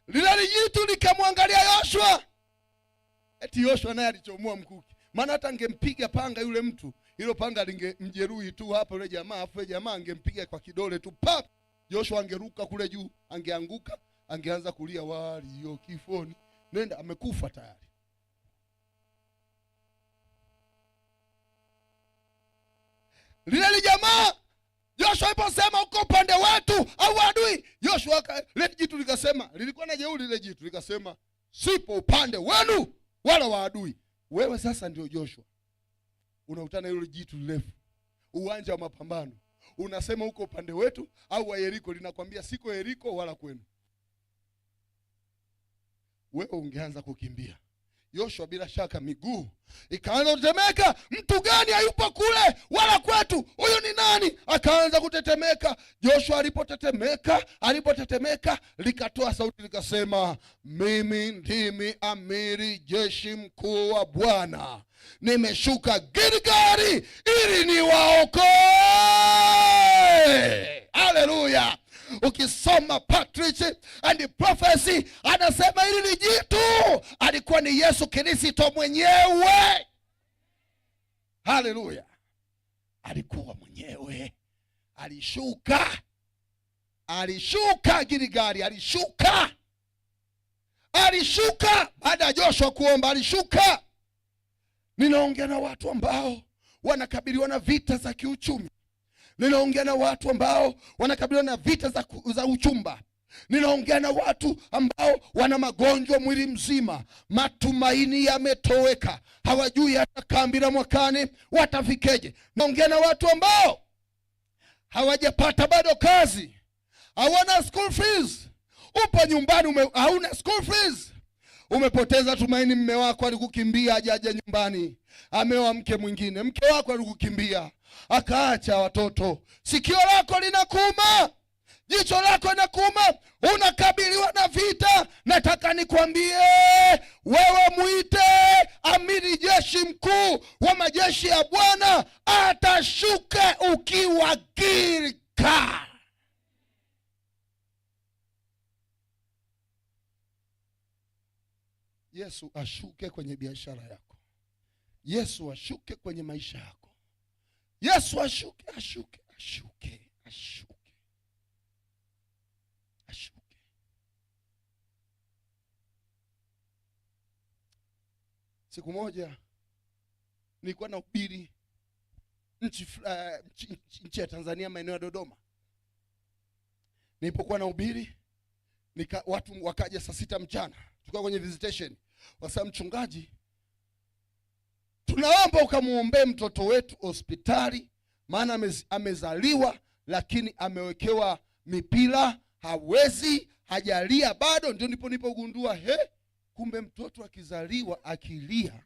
Lile jitu likamwangalia Joshua. Eti Joshua naye alichomoa mkuki. Maana hata angempiga panga yule mtu, hilo panga lingemjeruhi tu hapa yule jamaa, afu yule jamaa angempiga kwa kidole tu pap. Joshua angeruka kule juu, angeanguka, angeanza kulia walio kifoni. Nenda, amekufa tayari. Lile jamaa Joshua aliposema uko upande wetu au adui, Joshua lile jitu likasema, lilikuwa na jeuri lile jitu likasema, sipo upande wenu wala wa adui. Wewe sasa ndio Joshua, unakutana hilo jitu refu, uwanja wa mapambano, unasema uko upande wetu au wa Yeriko, linakwambia siko Yeriko wala kwenu. Wewe ungeanza kukimbia. Joshua bila shaka miguu ikaanza kutetemeka. Mtu gani hayupo kule wala kwetu? Huyu ni nani? Akaanza kutetemeka. Joshua alipotetemeka likatoa sauti likasema, mimi ndimi amiri jeshi mkuu wa Bwana, nimeshuka Gilgali ili niwaokoe. Haleluya. Ukisoma Partridge and Prophecy anasema hili ni jitu alikuwa ni Yesu Kristo mwenyewe. Haleluya. Alikuwa mwenyewe. Alishuka. Alishuka Gilgali, alishuka. Alishuka baada ya Joshua kuomba, alishuka. Ninaongea na watu ambao wanakabiliwa na vita za kiuchumi. Ninaongea na watu ambao wanakabiliwa na vita za uchumba. Ninaongea na watu ambao wana magonjwa mwili mzima, matumaini yametoweka, hawajui hata kambi la mwakani watafikeje. Naongea na watu ambao hawajapata bado kazi, hawana school fees. Upo nyumbani hauna school fees. Umepoteza tumaini, mme wako alikukimbia hajaja nyumbani, ameoa mke mwingine. Mke wako alikukimbia akaacha watoto. Sikio lako linakuuma, jicho lako linakuuma, unakabiliwa na vita. Nataka nikwambie wewe, muite amiri jeshi mkuu wa majeshi ya Bwana, atashuka ukiwa Gilgal. Yesu ashuke kwenye biashara yako. Yesu ashuke kwenye maisha yako. Yesu ashuke, ashuke, ashuke, ashuke. Ashuke. Siku moja nilikuwa nahubiri nchi ya Tanzania, maeneo ya Dodoma. Nilipokuwa nahubiri, watu wakaja saa 6 mchana, tulikuwa kwenye visitation. Wasema, mchungaji, tunaomba ukamuombee mtoto wetu hospitali, maana amezaliwa lakini amewekewa mipira, hawezi, hajalia bado. Ndio ndipo nilipogundua, kumbe mtoto akizaliwa akilia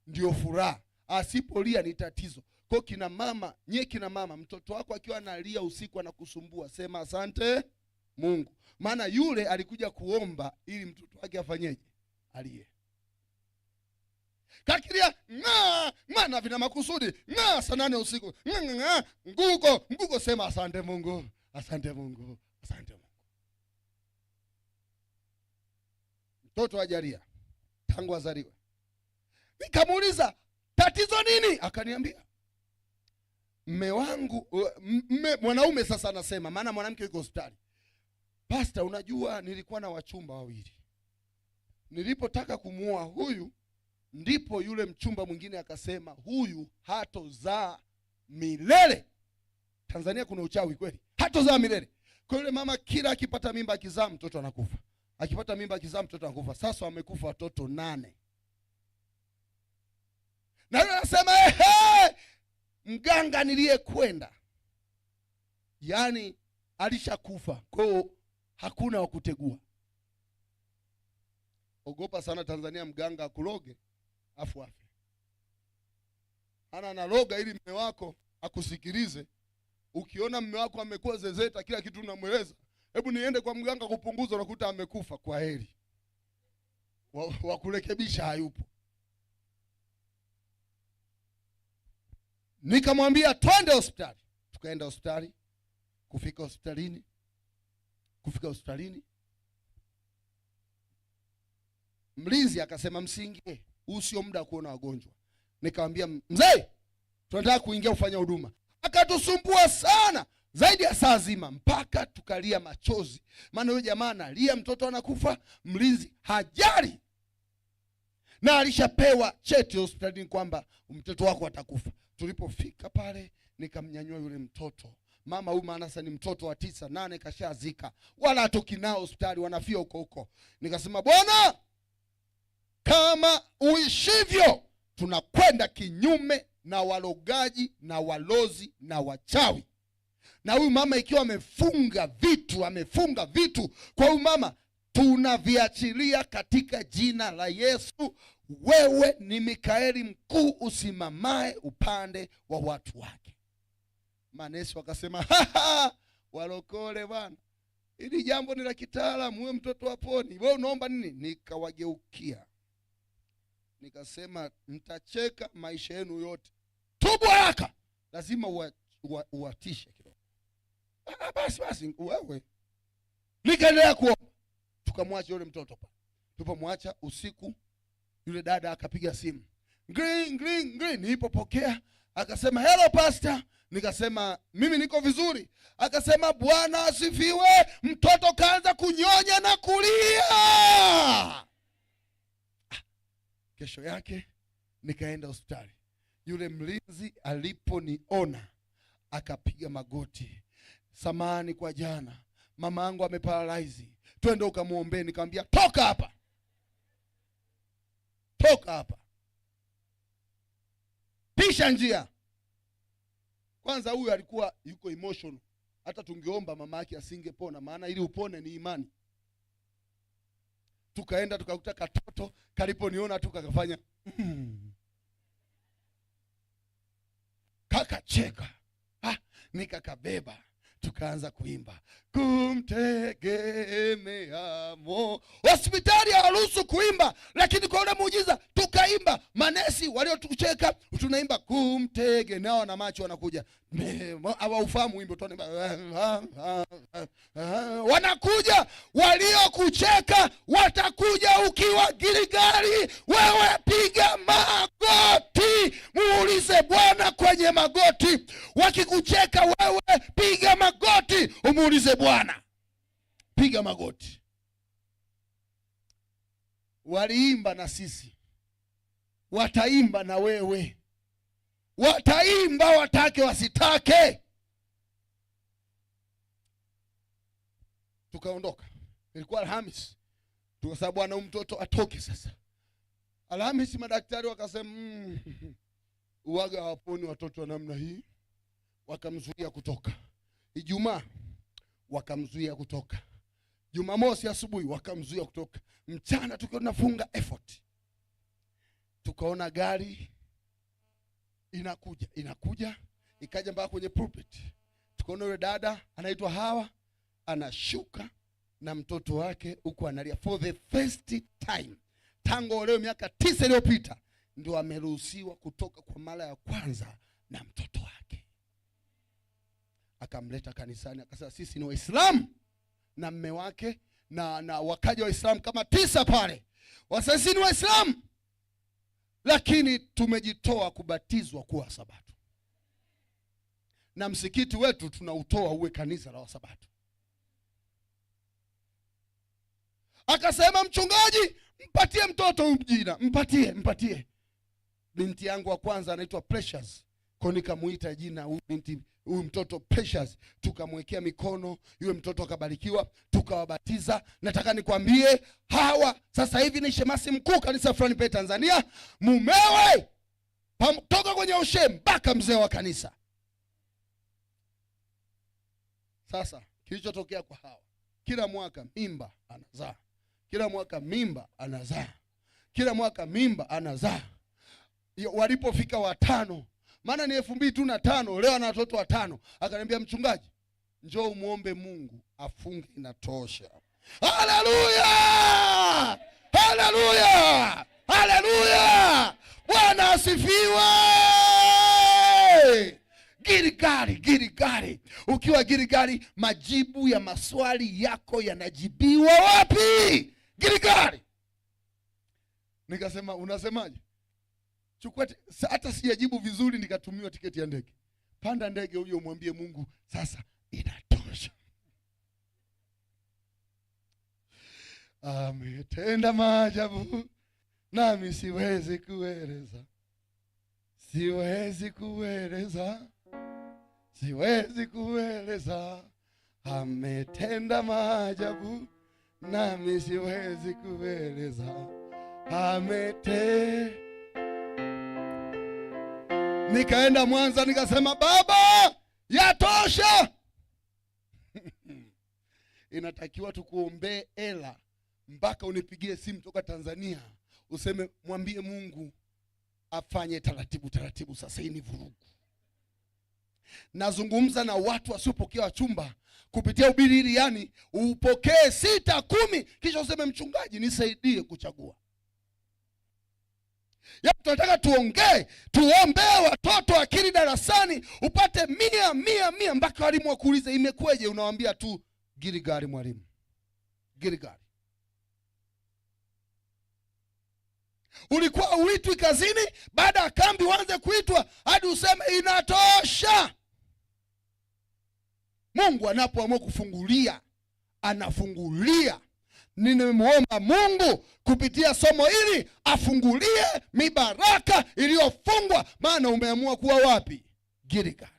ndio furaha, asipolia ni tatizo. Kwa kina mama, nyie kina mama, mtoto wako akiwa analia usiku anakusumbua, sema asante Mungu. Maana yule alikuja kuomba ili mtoto wake afanyeje? Alie. Kakilia ng'a, ng'a, na vina makusudi, ng'a, saa 8 usiku, ng'a, ng'a, ng'a, nguko, nguko, sema asante Mungu, asante Mungu, asante Mungu. Mtoto hajalia tangu azaliwe. Nikamuuliza tatizo nini? Akaniambia mme wangu, mwanaume sasa anasema, maana mwanamke yuko hospitali. Pastor, unajua nilikuwa na wachumba wawili. Nilipotaka kumuoa huyu, ndipo yule mchumba mwingine akasema huyu hatozaa milele. Tanzania kuna uchawi kweli. Hatozaa milele. Kwa yule mama kila akipata mimba akizaa mtoto anakufa. Akipata mimba akizaa mtoto anakufa. Sasa wamekufa watoto 8. Na yule anasema, ehe, mganga niliyekwenda, yaani alishakufa. Kwa hiyo hakuna wa kutegua. Ogopa sana Tanzania mganga akuroge afu afe. Ana analoga ili mume wako akusikilize. Ukiona mume wako amekuwa zezeta, kila kitu unamweleza, hebu niende kwa mganga kupunguza, unakuta amekufa. Kwa heri. Wa kurekebisha hayupo. Nikamwambia twende hospitali. Tukaenda hospitali. Kufika hospitalini, mlinzi akasema msiingie, huu sio muda wa kuona wagonjwa. Nikamwambia mzee, tunataka kuingia kufanya huduma. Akatusumbua sana zaidi ya saa zima mpaka tukalia machozi. Maana huyo jamaa analia, mtoto anakufa, mlinzi hajali. Na alishapewa cheti hospitalini kwamba mtoto wako atakufa. Tulipofika pale nikamnyanyua yule mtoto. Mama huyu maana sasa ni mtoto wa 9, 8 kashazika. Wala hatoki nao hospitali, wanafia huko huko. Nikasema Bwana, kama uishivyo, tunakwenda kinyume na walogaji na walozi na wachawi. Na huyu mama ikiwa amefunga vitu, amefunga vitu kwa huyu mama, tunaviachilia katika jina la Yesu. Wewe ni Mikaeli mkuu usimamae upande wa watu wake. Manesi wakasema, ha, ha, walokole bwana, hili jambo ni la kitaalamu, wewe mtoto haponi, wewe unaomba nini? Nikawageukia nikasema, mtacheka maisha yenu yote. Tubu haraka, lazima uwatishe kidogo. Basi, basi, wewe. Nikaendelea kuomba. Tukamwacha yule mtoto pale. Tulipomwacha usiku, yule dada akapiga simu. Ngring, ngring, ngring. Nilipopokea akasema, hello pastor. Nikasema mimi niko vizuri. Akasema Bwana asifiwe, mtoto kaanza kunyonya na kulia. Kesho yake nikaenda hospitali. Yule mlinzi aliponiona akapiga magoti. Samahani kwa jana, mama yangu ameparalyze, twende ukamuombee. Nikamwambia toka hapa, toka hapa, pisha njia. Kwanza huyu alikuwa yuko emotional, hata tungeomba mama yake asingepona, maana ili upone ni imani. Tukaenda tukakuta katoto, kaliponiona tu kakafanya Kakacheka. Nikakabeba. Tukaanza kuimba kumtegemea mo. Hospitali hawaruhusu kuimba, lakini kwa ule muujiza tukaimba. Manesi waliotucheka tunaimba kumtegemea, na macho wanakuja. Hawaufahamu wimbo, tunaimba. Wanakuja waliokucheka watakuja ukiwa Giligali. Wewe piga magoti, muulize Bwana kwenye magoti. Wakikucheka wewe piga magoti, umuulize Bwana. Piga magoti. Waliimba na sisi. Wataimba na wewe, wataimba watake wasitake. Tukaondoka, ilikuwa Alhamis, tukasema bwana, huyu mtoto atoke sasa. Alhamisi madaktari wakasema uwaga hawaponi watoto wa namna hii, wakamzuia kutoka. Ijumaa wakamzuia kutoka. Jumamosi asubuhi wakamzuia kutoka. Mchana tukiwa tunafunga effort, tukaona gari inakuja, inakuja, ikaja mpaka kwenye pulpit. Tukaona yule dada anaitwa Hawa anashuka na mtoto wake huku analia for the first time tangu leo miaka 9 iliyopita ndio ameruhusiwa kutoka kwa mara ya kwanza na mtoto wake. Akamleta kanisani, akasema sisi ni Waislamu na mme wake na wakaja Waislamu kama 9 pale. Wasema sisi ni Waislamu lakini tumejitoa kubatizwa kuwa Sabato. Na msikiti wetu tunautoa uwe kanisa la Wasabato. Akasema mchungaji, mpatie mtoto huyu jina, mpatie, mpatie. Binti yangu wa kwanza anaitwa Precious. Kwa nikamuita jina huyu binti, huyu mtoto Precious, tukamwekea mikono, yule mtoto akabarikiwa, tukawabatiza. Nataka nikwambie Hawa sasa hivi ni shemasi mkuu kanisa fulani pale Tanzania, mumewe toka kwenye ushe mpaka mzee wa kanisa. Sasa kilichotokea kwa Hawa, kila mwaka mimba anazaa, kila mwaka mimba anazaa, kila mwaka mimba anazaa. Walipofika 5, maana ni 2005, leo ana watoto 5. Akaniambia mchungaji, njoo umuombe Mungu afunge, inatosha. Haleluya! Haleluya! Haleluya! Bwana asifiwe! Gilgali, Gilgali. Ukiwa Gilgali, majibu ya maswali yako yanajibiwa wapi? Gilgali. Nikasema unasemaje? Chukua hata sijajibu vizuri nikatumiwa tiketi ya ndege. Panda ndege huyo umwambie Mungu sasa inatosha. Ametenda maajabu nami siwezi kueleza. Siwezi kueleza. Siwezi kueleza. Ametenda maajabu nami siwezi kueleza. Amete. Nikaenda Mwanza nikasema baba yatosha. Inatakiwa tukuombee hela mpaka unipigie simu toka Tanzania useme mwambie Mungu afanye taratibu taratibu, sasa hii ni vurugu. Nazungumza na watu wasiopokea wachumba kupitia ubiri hili, yani upokee 6 10 kisha useme mchungaji nisaidie kuchagua. Yaani tunataka tuongee, tuombee watoto akili darasani upate 100 100 100 mpaka walimu wakuulize imekweje, unawaambia tu Gilgali mwalimu. Gilgali. Ulikuwa uitwi kazini, baada ya kambi uanze kuitwa hadi useme inatosha. Mungu anapoamua kufungulia, anafungulia. Nimemuomba Mungu kupitia somo hili afungulie mibaraka iliyofungwa, maana umeamua kuwa wapi? Gilgali.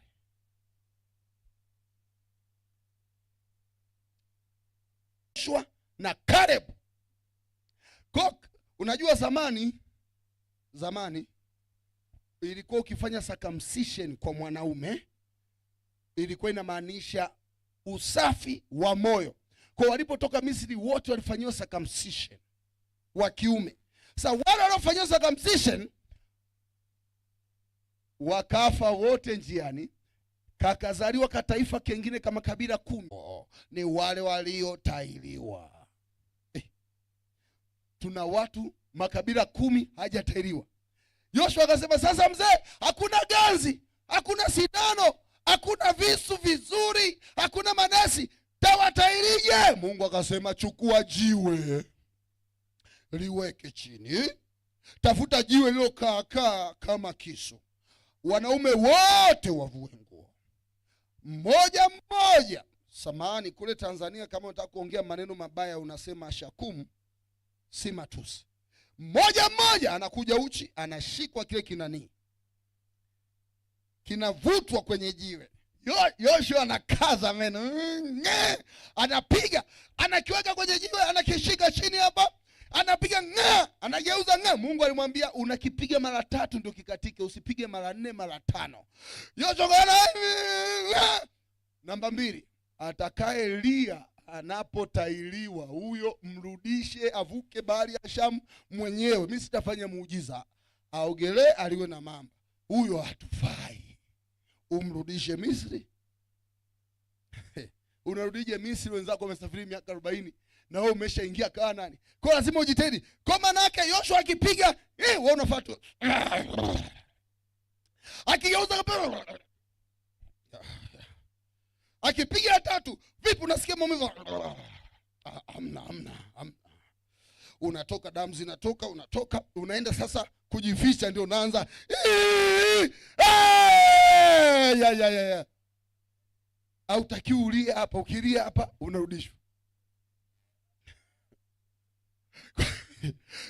Joshua na Caleb. Unajua zamani ilikuwa ukifanya circumcision kwa mwanaume ilikuwa inamaanisha usafi wa moyo. Kwa walipotoka Misri wote walifanyiwa circumcision wa kiume. Sasa wale waliofanyiwa circumcision wakafa wote njiani, kakazaliwa kataifa kengine kama kabila 10. Ni wale waliotahiriwa. Tuna watu makabila 10 hajatahiriwa. Yoshua akasema sasa mzee, hakuna ganzi, hakuna sindano, hakuna visu vizuri, hakuna manesi, tawatahirije? Mungu akasema chukua jiwe liweke chini, tafuta jiwe lilokaa kaa kama kisu, wanaume wote wavue nguo mmoja mmoja. Samahani, kule Tanzania kama unataka kuongea maneno mabaya unasema shakumu, si matusi. Mmoja mmoja anakuja uchi, anashikwa kile kinani, kinavutwa kwenye jiwe. Yoshua anakaza meno, anapiga, anakiweka kwenye jiwe, anakishika chini hapa, anapiga ng'a, anageuza ng'a. Mungu alimwambia unakipiga mara 3 ndio kikatike, usipige mara 4 mara 5. Yoshua ng'a. Namba 2, atakayelia anapotailiwa huyo mrudishe avuke bahari ya Shamu mwenyewe. Mimi sitafanya muujiza, aogelee aliwe na mamba. Huyo hatufai, umrudishe Misri. Unarudije Misri? Wenzako wamesafiri miaka 40 na wewe umeshaingia Kanaani. Kwa lazima ujitahidi. Kwa maana yake Yoshua akipiga, wewe unafuata. Akigeuza akipiga 3, vipi unasikia maumivu? Amna, amna, amna. Unatoka, damu zinatoka, unatoka, unaenda sasa kujificha, ndio unaanza. Ya, ya, ya, ya. Hautakiwi ulie hapa, ukilia hapa unarudishwa.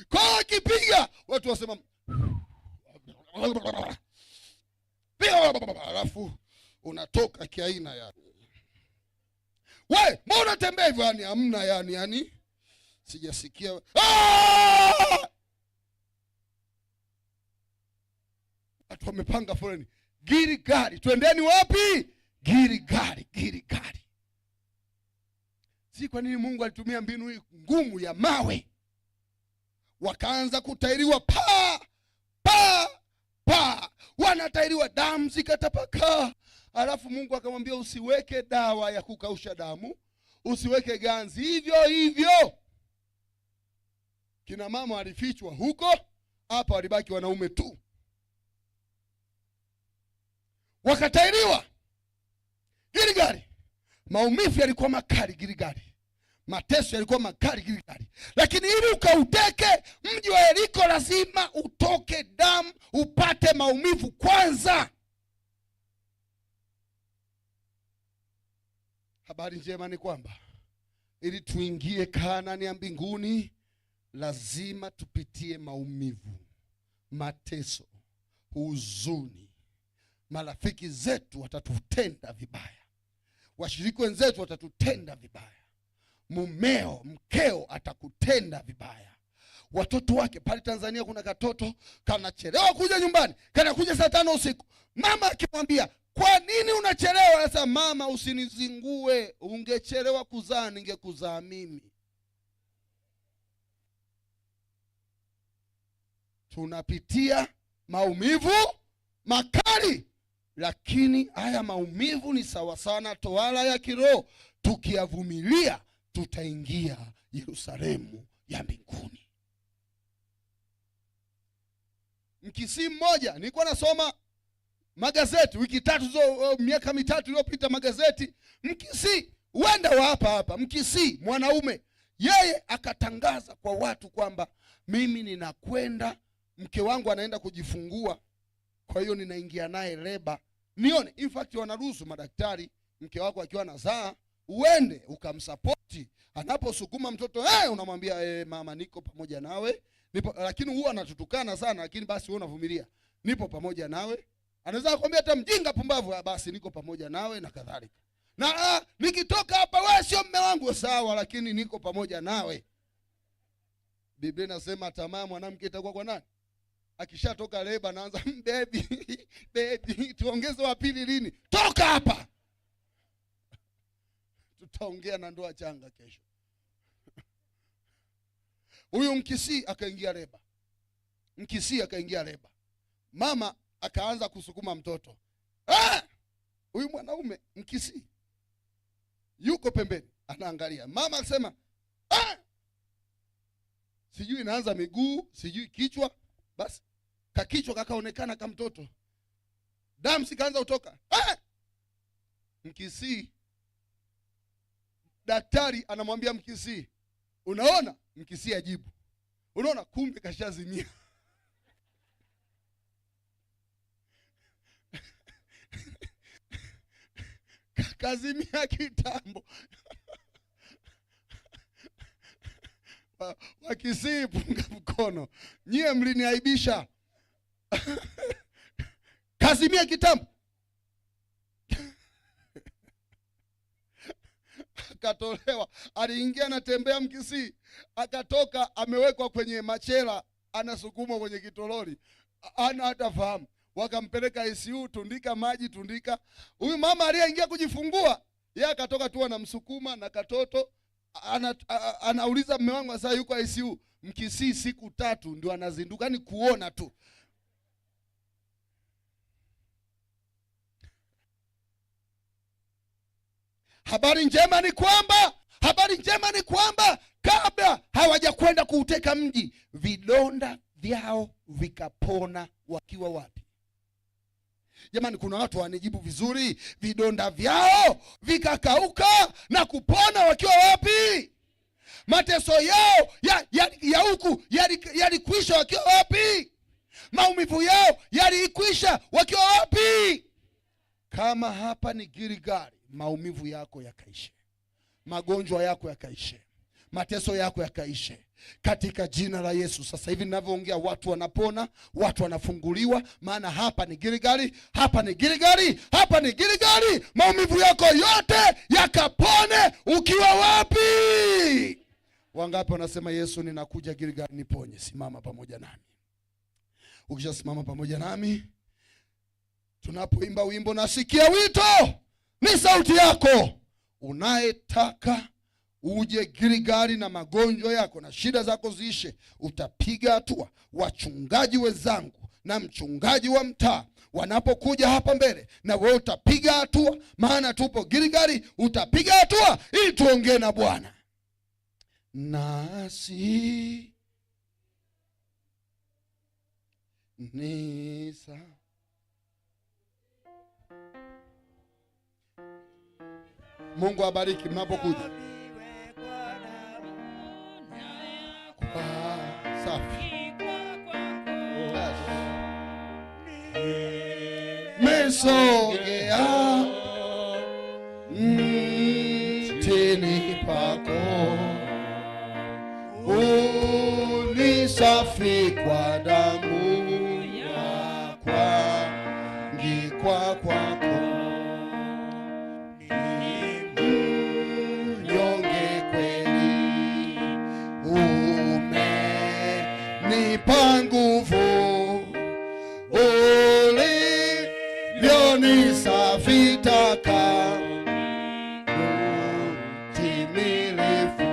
Kwa akipiga watu wasema piga, alafu unatoka kiaina ya. We, mbona unatembea hivyo? Yani hamna, yani sijasikia. Watu wamepanga foleni. Gilgali, twendeni wapi? Gilgali, Gilgali. Si kwa nini Mungu alitumia mbinu hii ngumu ya mawe? Wakaanza kutairiwa pa pa pa, wanatairiwa, damu zikatapakaa. Alafu Mungu akamwambia usiweke dawa ya kukausha damu, usiweke ganzi, hivyo hivyo. Kina mama walifichwa huko, hapa walibaki wanaume tu. Wakatairiwa Gilgali. Maumivu yalikuwa makali Gilgali, mateso yalikuwa makali Gilgali. Lakini ili ukauteke mji wa Yeriko lazima utoke damu, upate maumivu kwanza. Habari njema ni kwamba ili tuingie Kanaani ya mbinguni lazima tupitie maumivu, mateso, huzuni. Marafiki zetu watatutenda vibaya, washiriki wenzetu watatutenda vibaya, mumeo, mkeo atakutenda vibaya, watoto wake. Pale Tanzania kuna katoto kanachelewa kuja nyumbani, kanakuja saa 5 usiku. Mama akimwambia kwa nini unachelewa? Sasa mama, usinizingue, ungechelewa kuzaa ningekuzaa mimi. Tunapitia maumivu makali, lakini haya maumivu ni sawa sana tohara ya kiroho. Tukiyavumilia tutaingia Yerusalemu ya mbinguni. Mkisii mmoja, nilikuwa nasoma magazeti wiki tatu zo, miaka 3 iliyopita magazeti. Mkisii huenda wa hapa hapa, Mkisii mwanaume, yeye akatangaza kwa watu kwamba mimi ninakwenda, mke wangu anaenda kujifungua, kwa hiyo ninaingia naye leba nione. In fact wanaruhusu madaktari, mke wako akiwa anazaa uende ukamsapoti anaposukuma mtoto, unamwambia mama niko pamoja nawe, nipo. Lakini huwa anatutukana sana, lakini basi wewe unavumilia, nipo pamoja nawe. Anaweza kukwambia hata mjinga pumbavu, basi niko pamoja nawe na kadhalika. Na nikitoka hapa wewe sio mume wangu, sawa, lakini niko pamoja nawe. Biblia inasema tamaa mwanamke itakuwa kwa nani? Akishatoka leba anaanza baby, baby, tuongeze wa pili lini? Toka hapa. Tutaongea na ndoa changa kesho. Huyu Mkisii akaingia leba. Mkisii akaingia leba. Mama akaanza kusukuma mtoto. Huyu mwanaume Mkisii yuko pembeni anaangalia. Mama akasema, Sijui inaanza miguu, sijui kichwa. Basi kakichwa kakaonekana kama mtoto. Damu sikaanza kutoka. Mkisii, daktari anamwambia Mkisii, unaona? Mkisii ajibu, unaona? Kumbe kashazimia. Kazimia kitambo. Wakisii punga mkono. Nyie mliniaibisha. Kazimia kitambo. Akatolewa, aliingia anatembea Mkisii, akatoka amewekwa kwenye machela, anasukumwa kwenye kitoroli, ana hata fahamu. Wakampeleka ICU, tundika maji, tundika. Huyu mama aliyeingia kujifungua, yeye akatoka tu anamsukuma na katoto, anauliza mume wangu sasa yuko ICU. Mkisii siku 3 ndio anazinduka, ni kuona tu. Habari njema ni kwamba, habari njema ni kwamba kabla hawajakwenda kuuteka mji, vidonda vyao vikapona wakiwa wapi? Jamani, kuna watu wanijibu vizuri. Vidonda vyao vikakauka na kupona wakiwa wapi? Mateso yao ya huku yalikwisha wakiwa wapi? Maumivu yao yalikwisha wakiwa wapi? Kama hapa ni Gilgali, maumivu yako yakaishe, magonjwa yako yakaishe, mateso yako yakaishe katika jina la Yesu. Sasa hivi ninavyoongea watu wanapona, watu wanafunguliwa, maana hapa ni Gilgali, hapa ni Gilgali, hapa ni Gilgali. Maumivu yako yote yakapone ukiwa wapi? Wangapi wanasema Yesu, ninakuja Gilgali, niponye? Simama pamoja nami. Ukishasimama pamoja nami, tunapoimba wimbo nasikia wito, ni sauti yako. Unayetaka uje Gilgali na magonjwa yako na shida zako ziishe, utapiga hatua. Wachungaji wenzangu na mchungaji wa mtaa wanapokuja hapa mbele, na wewe utapiga hatua, maana tupo Gilgali. Utapiga hatua ili tuongee na Bwana. Nasi nisa Mungu abariki mnapokuja. Safi. Mesogea mtini pako, unisafi kwa damu ya kuangikwa kwako. Mnyonge kweli, umenipa nguvu, ulivyonisafisha taka timilifu.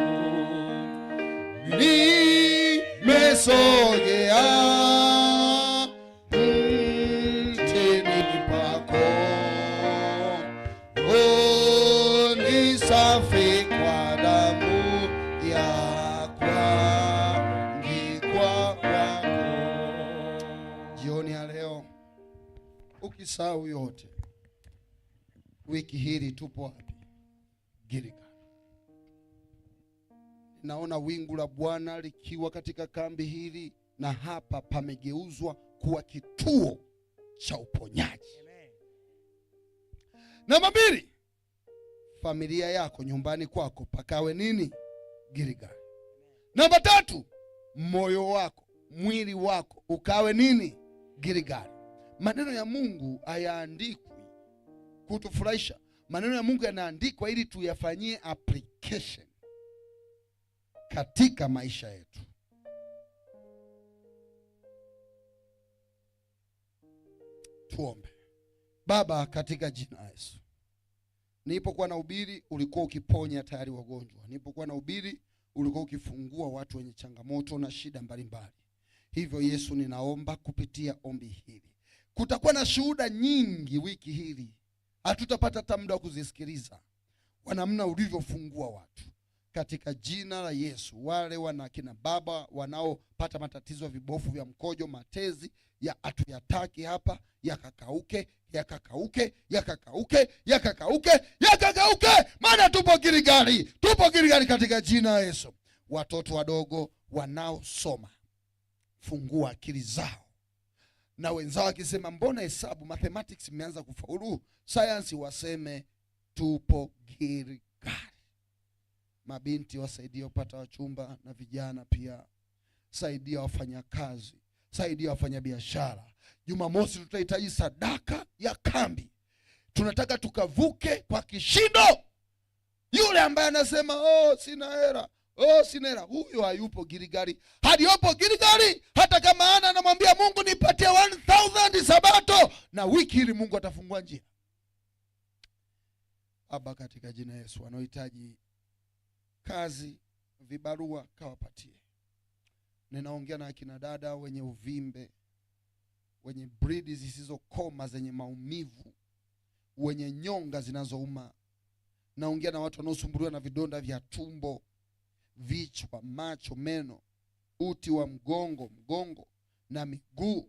Nimesogea mtini pako, unisafi kwa damu ya kuangikwa kwako. Jioni ya leo, ukisahau yote, wiki hili tupo wapi? Gilgal. Naona wingu la Bwana likiwa katika kambi hili, na hapa pamegeuzwa kuwa kituo cha uponyaji. Namba 2, familia yako nyumbani kwako pakawe nini? Gilgal. Namba 3, moyo wako, mwili wako ukawe nini? Gilgal. Maneno ya Mungu hayaandikwi kutufurahisha. Maneno ya Mungu yanaandikwa ili tuyafanyie application katika maisha yetu. Tuombe. Baba, katika jina la Yesu, nilipokuwa nahubiri ulikuwa ukiponya tayari wagonjwa. Nilipokuwa nahubiri ulikuwa ukifungua watu wenye changamoto na shida mbalimbali. Hivyo Yesu, ninaomba kupitia ombi hili, kutakuwa na shuhuda nyingi wiki hili, hatutapata hata muda wa kuzisikiliza, kwa namna ulivyofungua watu. Katika jina la Yesu, wale wana kina baba wanaopata matatizo ya vibofu vya mkojo, matezi ya hatuyataki hapa, yakakauke, yakakauke, yakakauke, yakakauke, yakakauke, maana tupo Gilgali, tupo Gilgali katika jina la Yesu. Watoto wadogo wanaosoma, fungua akili zao, na wenzao wakisema mbona hesabu mathematics imeanza kufaulu, science, waseme tupo Gilgali. Mabinti wasaidie kupata wachumba na vijana pia. Saidia wafanyakazi, saidia wafanyabiashara. Jumamosi tutahitaji sadaka ya kambi. Tunataka tukavuke kwa kishindo. Yule ambaye anasema oh, sina hela, oh, sina hela, huyo hayupo Giligali. Haliyopo Giligali, hata kama ana anamwambia Mungu nipatie 1000 Sabato na wiki hili, Mungu atafungua njia. Baba, katika jina Yesu, wanaohitaji kazi, vibarua, kawapatie. Ninaongea na akina dada wenye uvimbe, wenye bridi zisizokoma zenye maumivu, wenye nyonga zinazouma. Naongea na watu wanaosumbuliwa na vidonda vya tumbo, vichwa, macho, meno, uti wa mgongo, mgongo na miguu,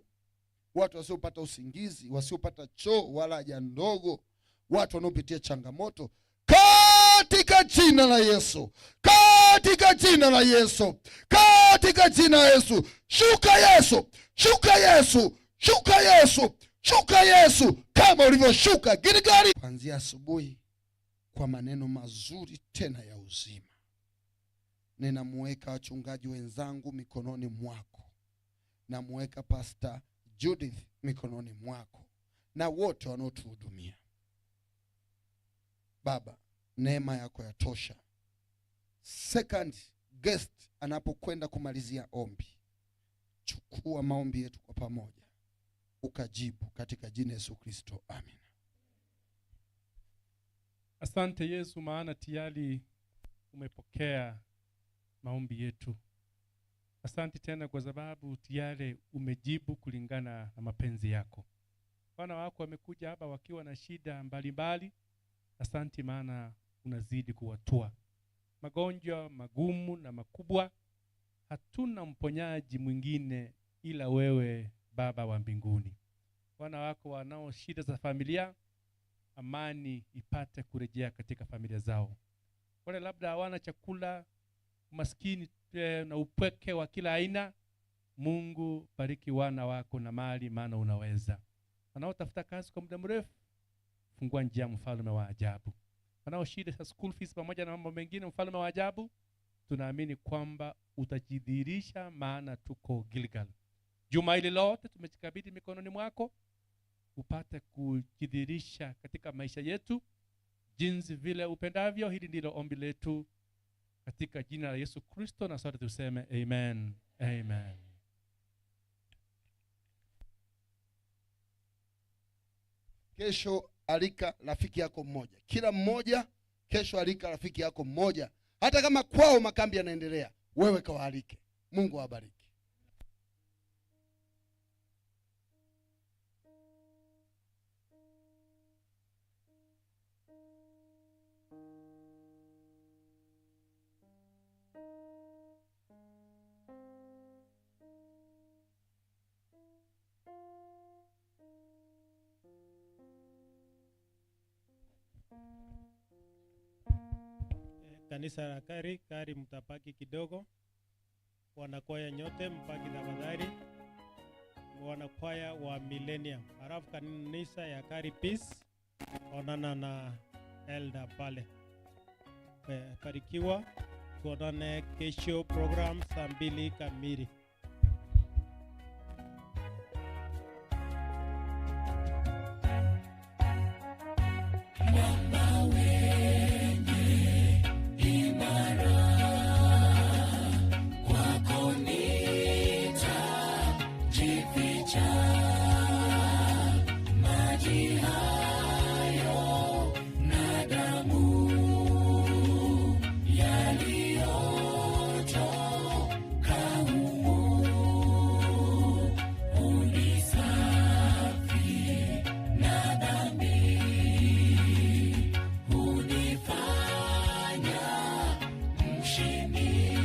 watu wasiopata usingizi, wasiopata choo wala haja ndogo, watu wanaopitia changamoto, katika jina la Yesu, katika jina la Yesu, katika jina la Yesu, shuka Yesu, shuka Yesu, shuka Yesu, shuka Yesu, kama ulivyoshuka Gilgali kuanzia asubuhi, kwa maneno mazuri tena ya uzima. Ninamuweka wachungaji wenzangu mikononi mwako, namuweka Pastor Judith mikononi mwako na wote wanaotuhudumia. Baba, neema yako yatosha. Second guest anapokwenda kumalizia ombi, chukua maombi yetu kwa pamoja ukajibu katika jina Yesu Kristo, amen. Asante Yesu, maana tayari umepokea maombi yetu. Asante tena kwa sababu tayari umejibu kulingana na mapenzi yako. Wana wako wamekuja hapa wakiwa na shida mbalimbali. Asante maana unazidi kuwatua magonjwa magumu na makubwa. Hatuna mponyaji mwingine ila wewe, Baba wa mbinguni. Wana wako wanao shida za familia, amani ipate kurejea katika familia zao. Wale labda hawana chakula, umaskini na upweke wa kila aina, Mungu bariki wana wako na mali, maana unaweza. Wanaotafuta kazi kwa muda mrefu, fungua njia, mfalme wa ajabu. Wanao shida za school fees pamoja na mambo mengine, mfalme wa ajabu, tunaamini kwamba utajidhihirisha, maana tuko Gilgal. Juma hili lote tumejikabidhi mikononi mwako, upate kujidhihirisha katika maisha yetu jinsi vile upendavyo. Hili ndilo ombi letu katika jina la Yesu Kristo, na sote tuseme amen, amen. Kesho alika rafiki yako mmoja, kila mmoja kesho alika rafiki yako mmoja, hata kama kwao makambi yanaendelea, wewe kawaalike. Mungu awabariki. Kanisa la Kari, Kari mtapaki kidogo. Wanakwaya nyote mpaki tafadhali. Wanakwaya wa Millennium. Halafu kanisa ya Kari Peace, onana na elder pale. Barikiwa, tuonane kesho program saa 2 kamili.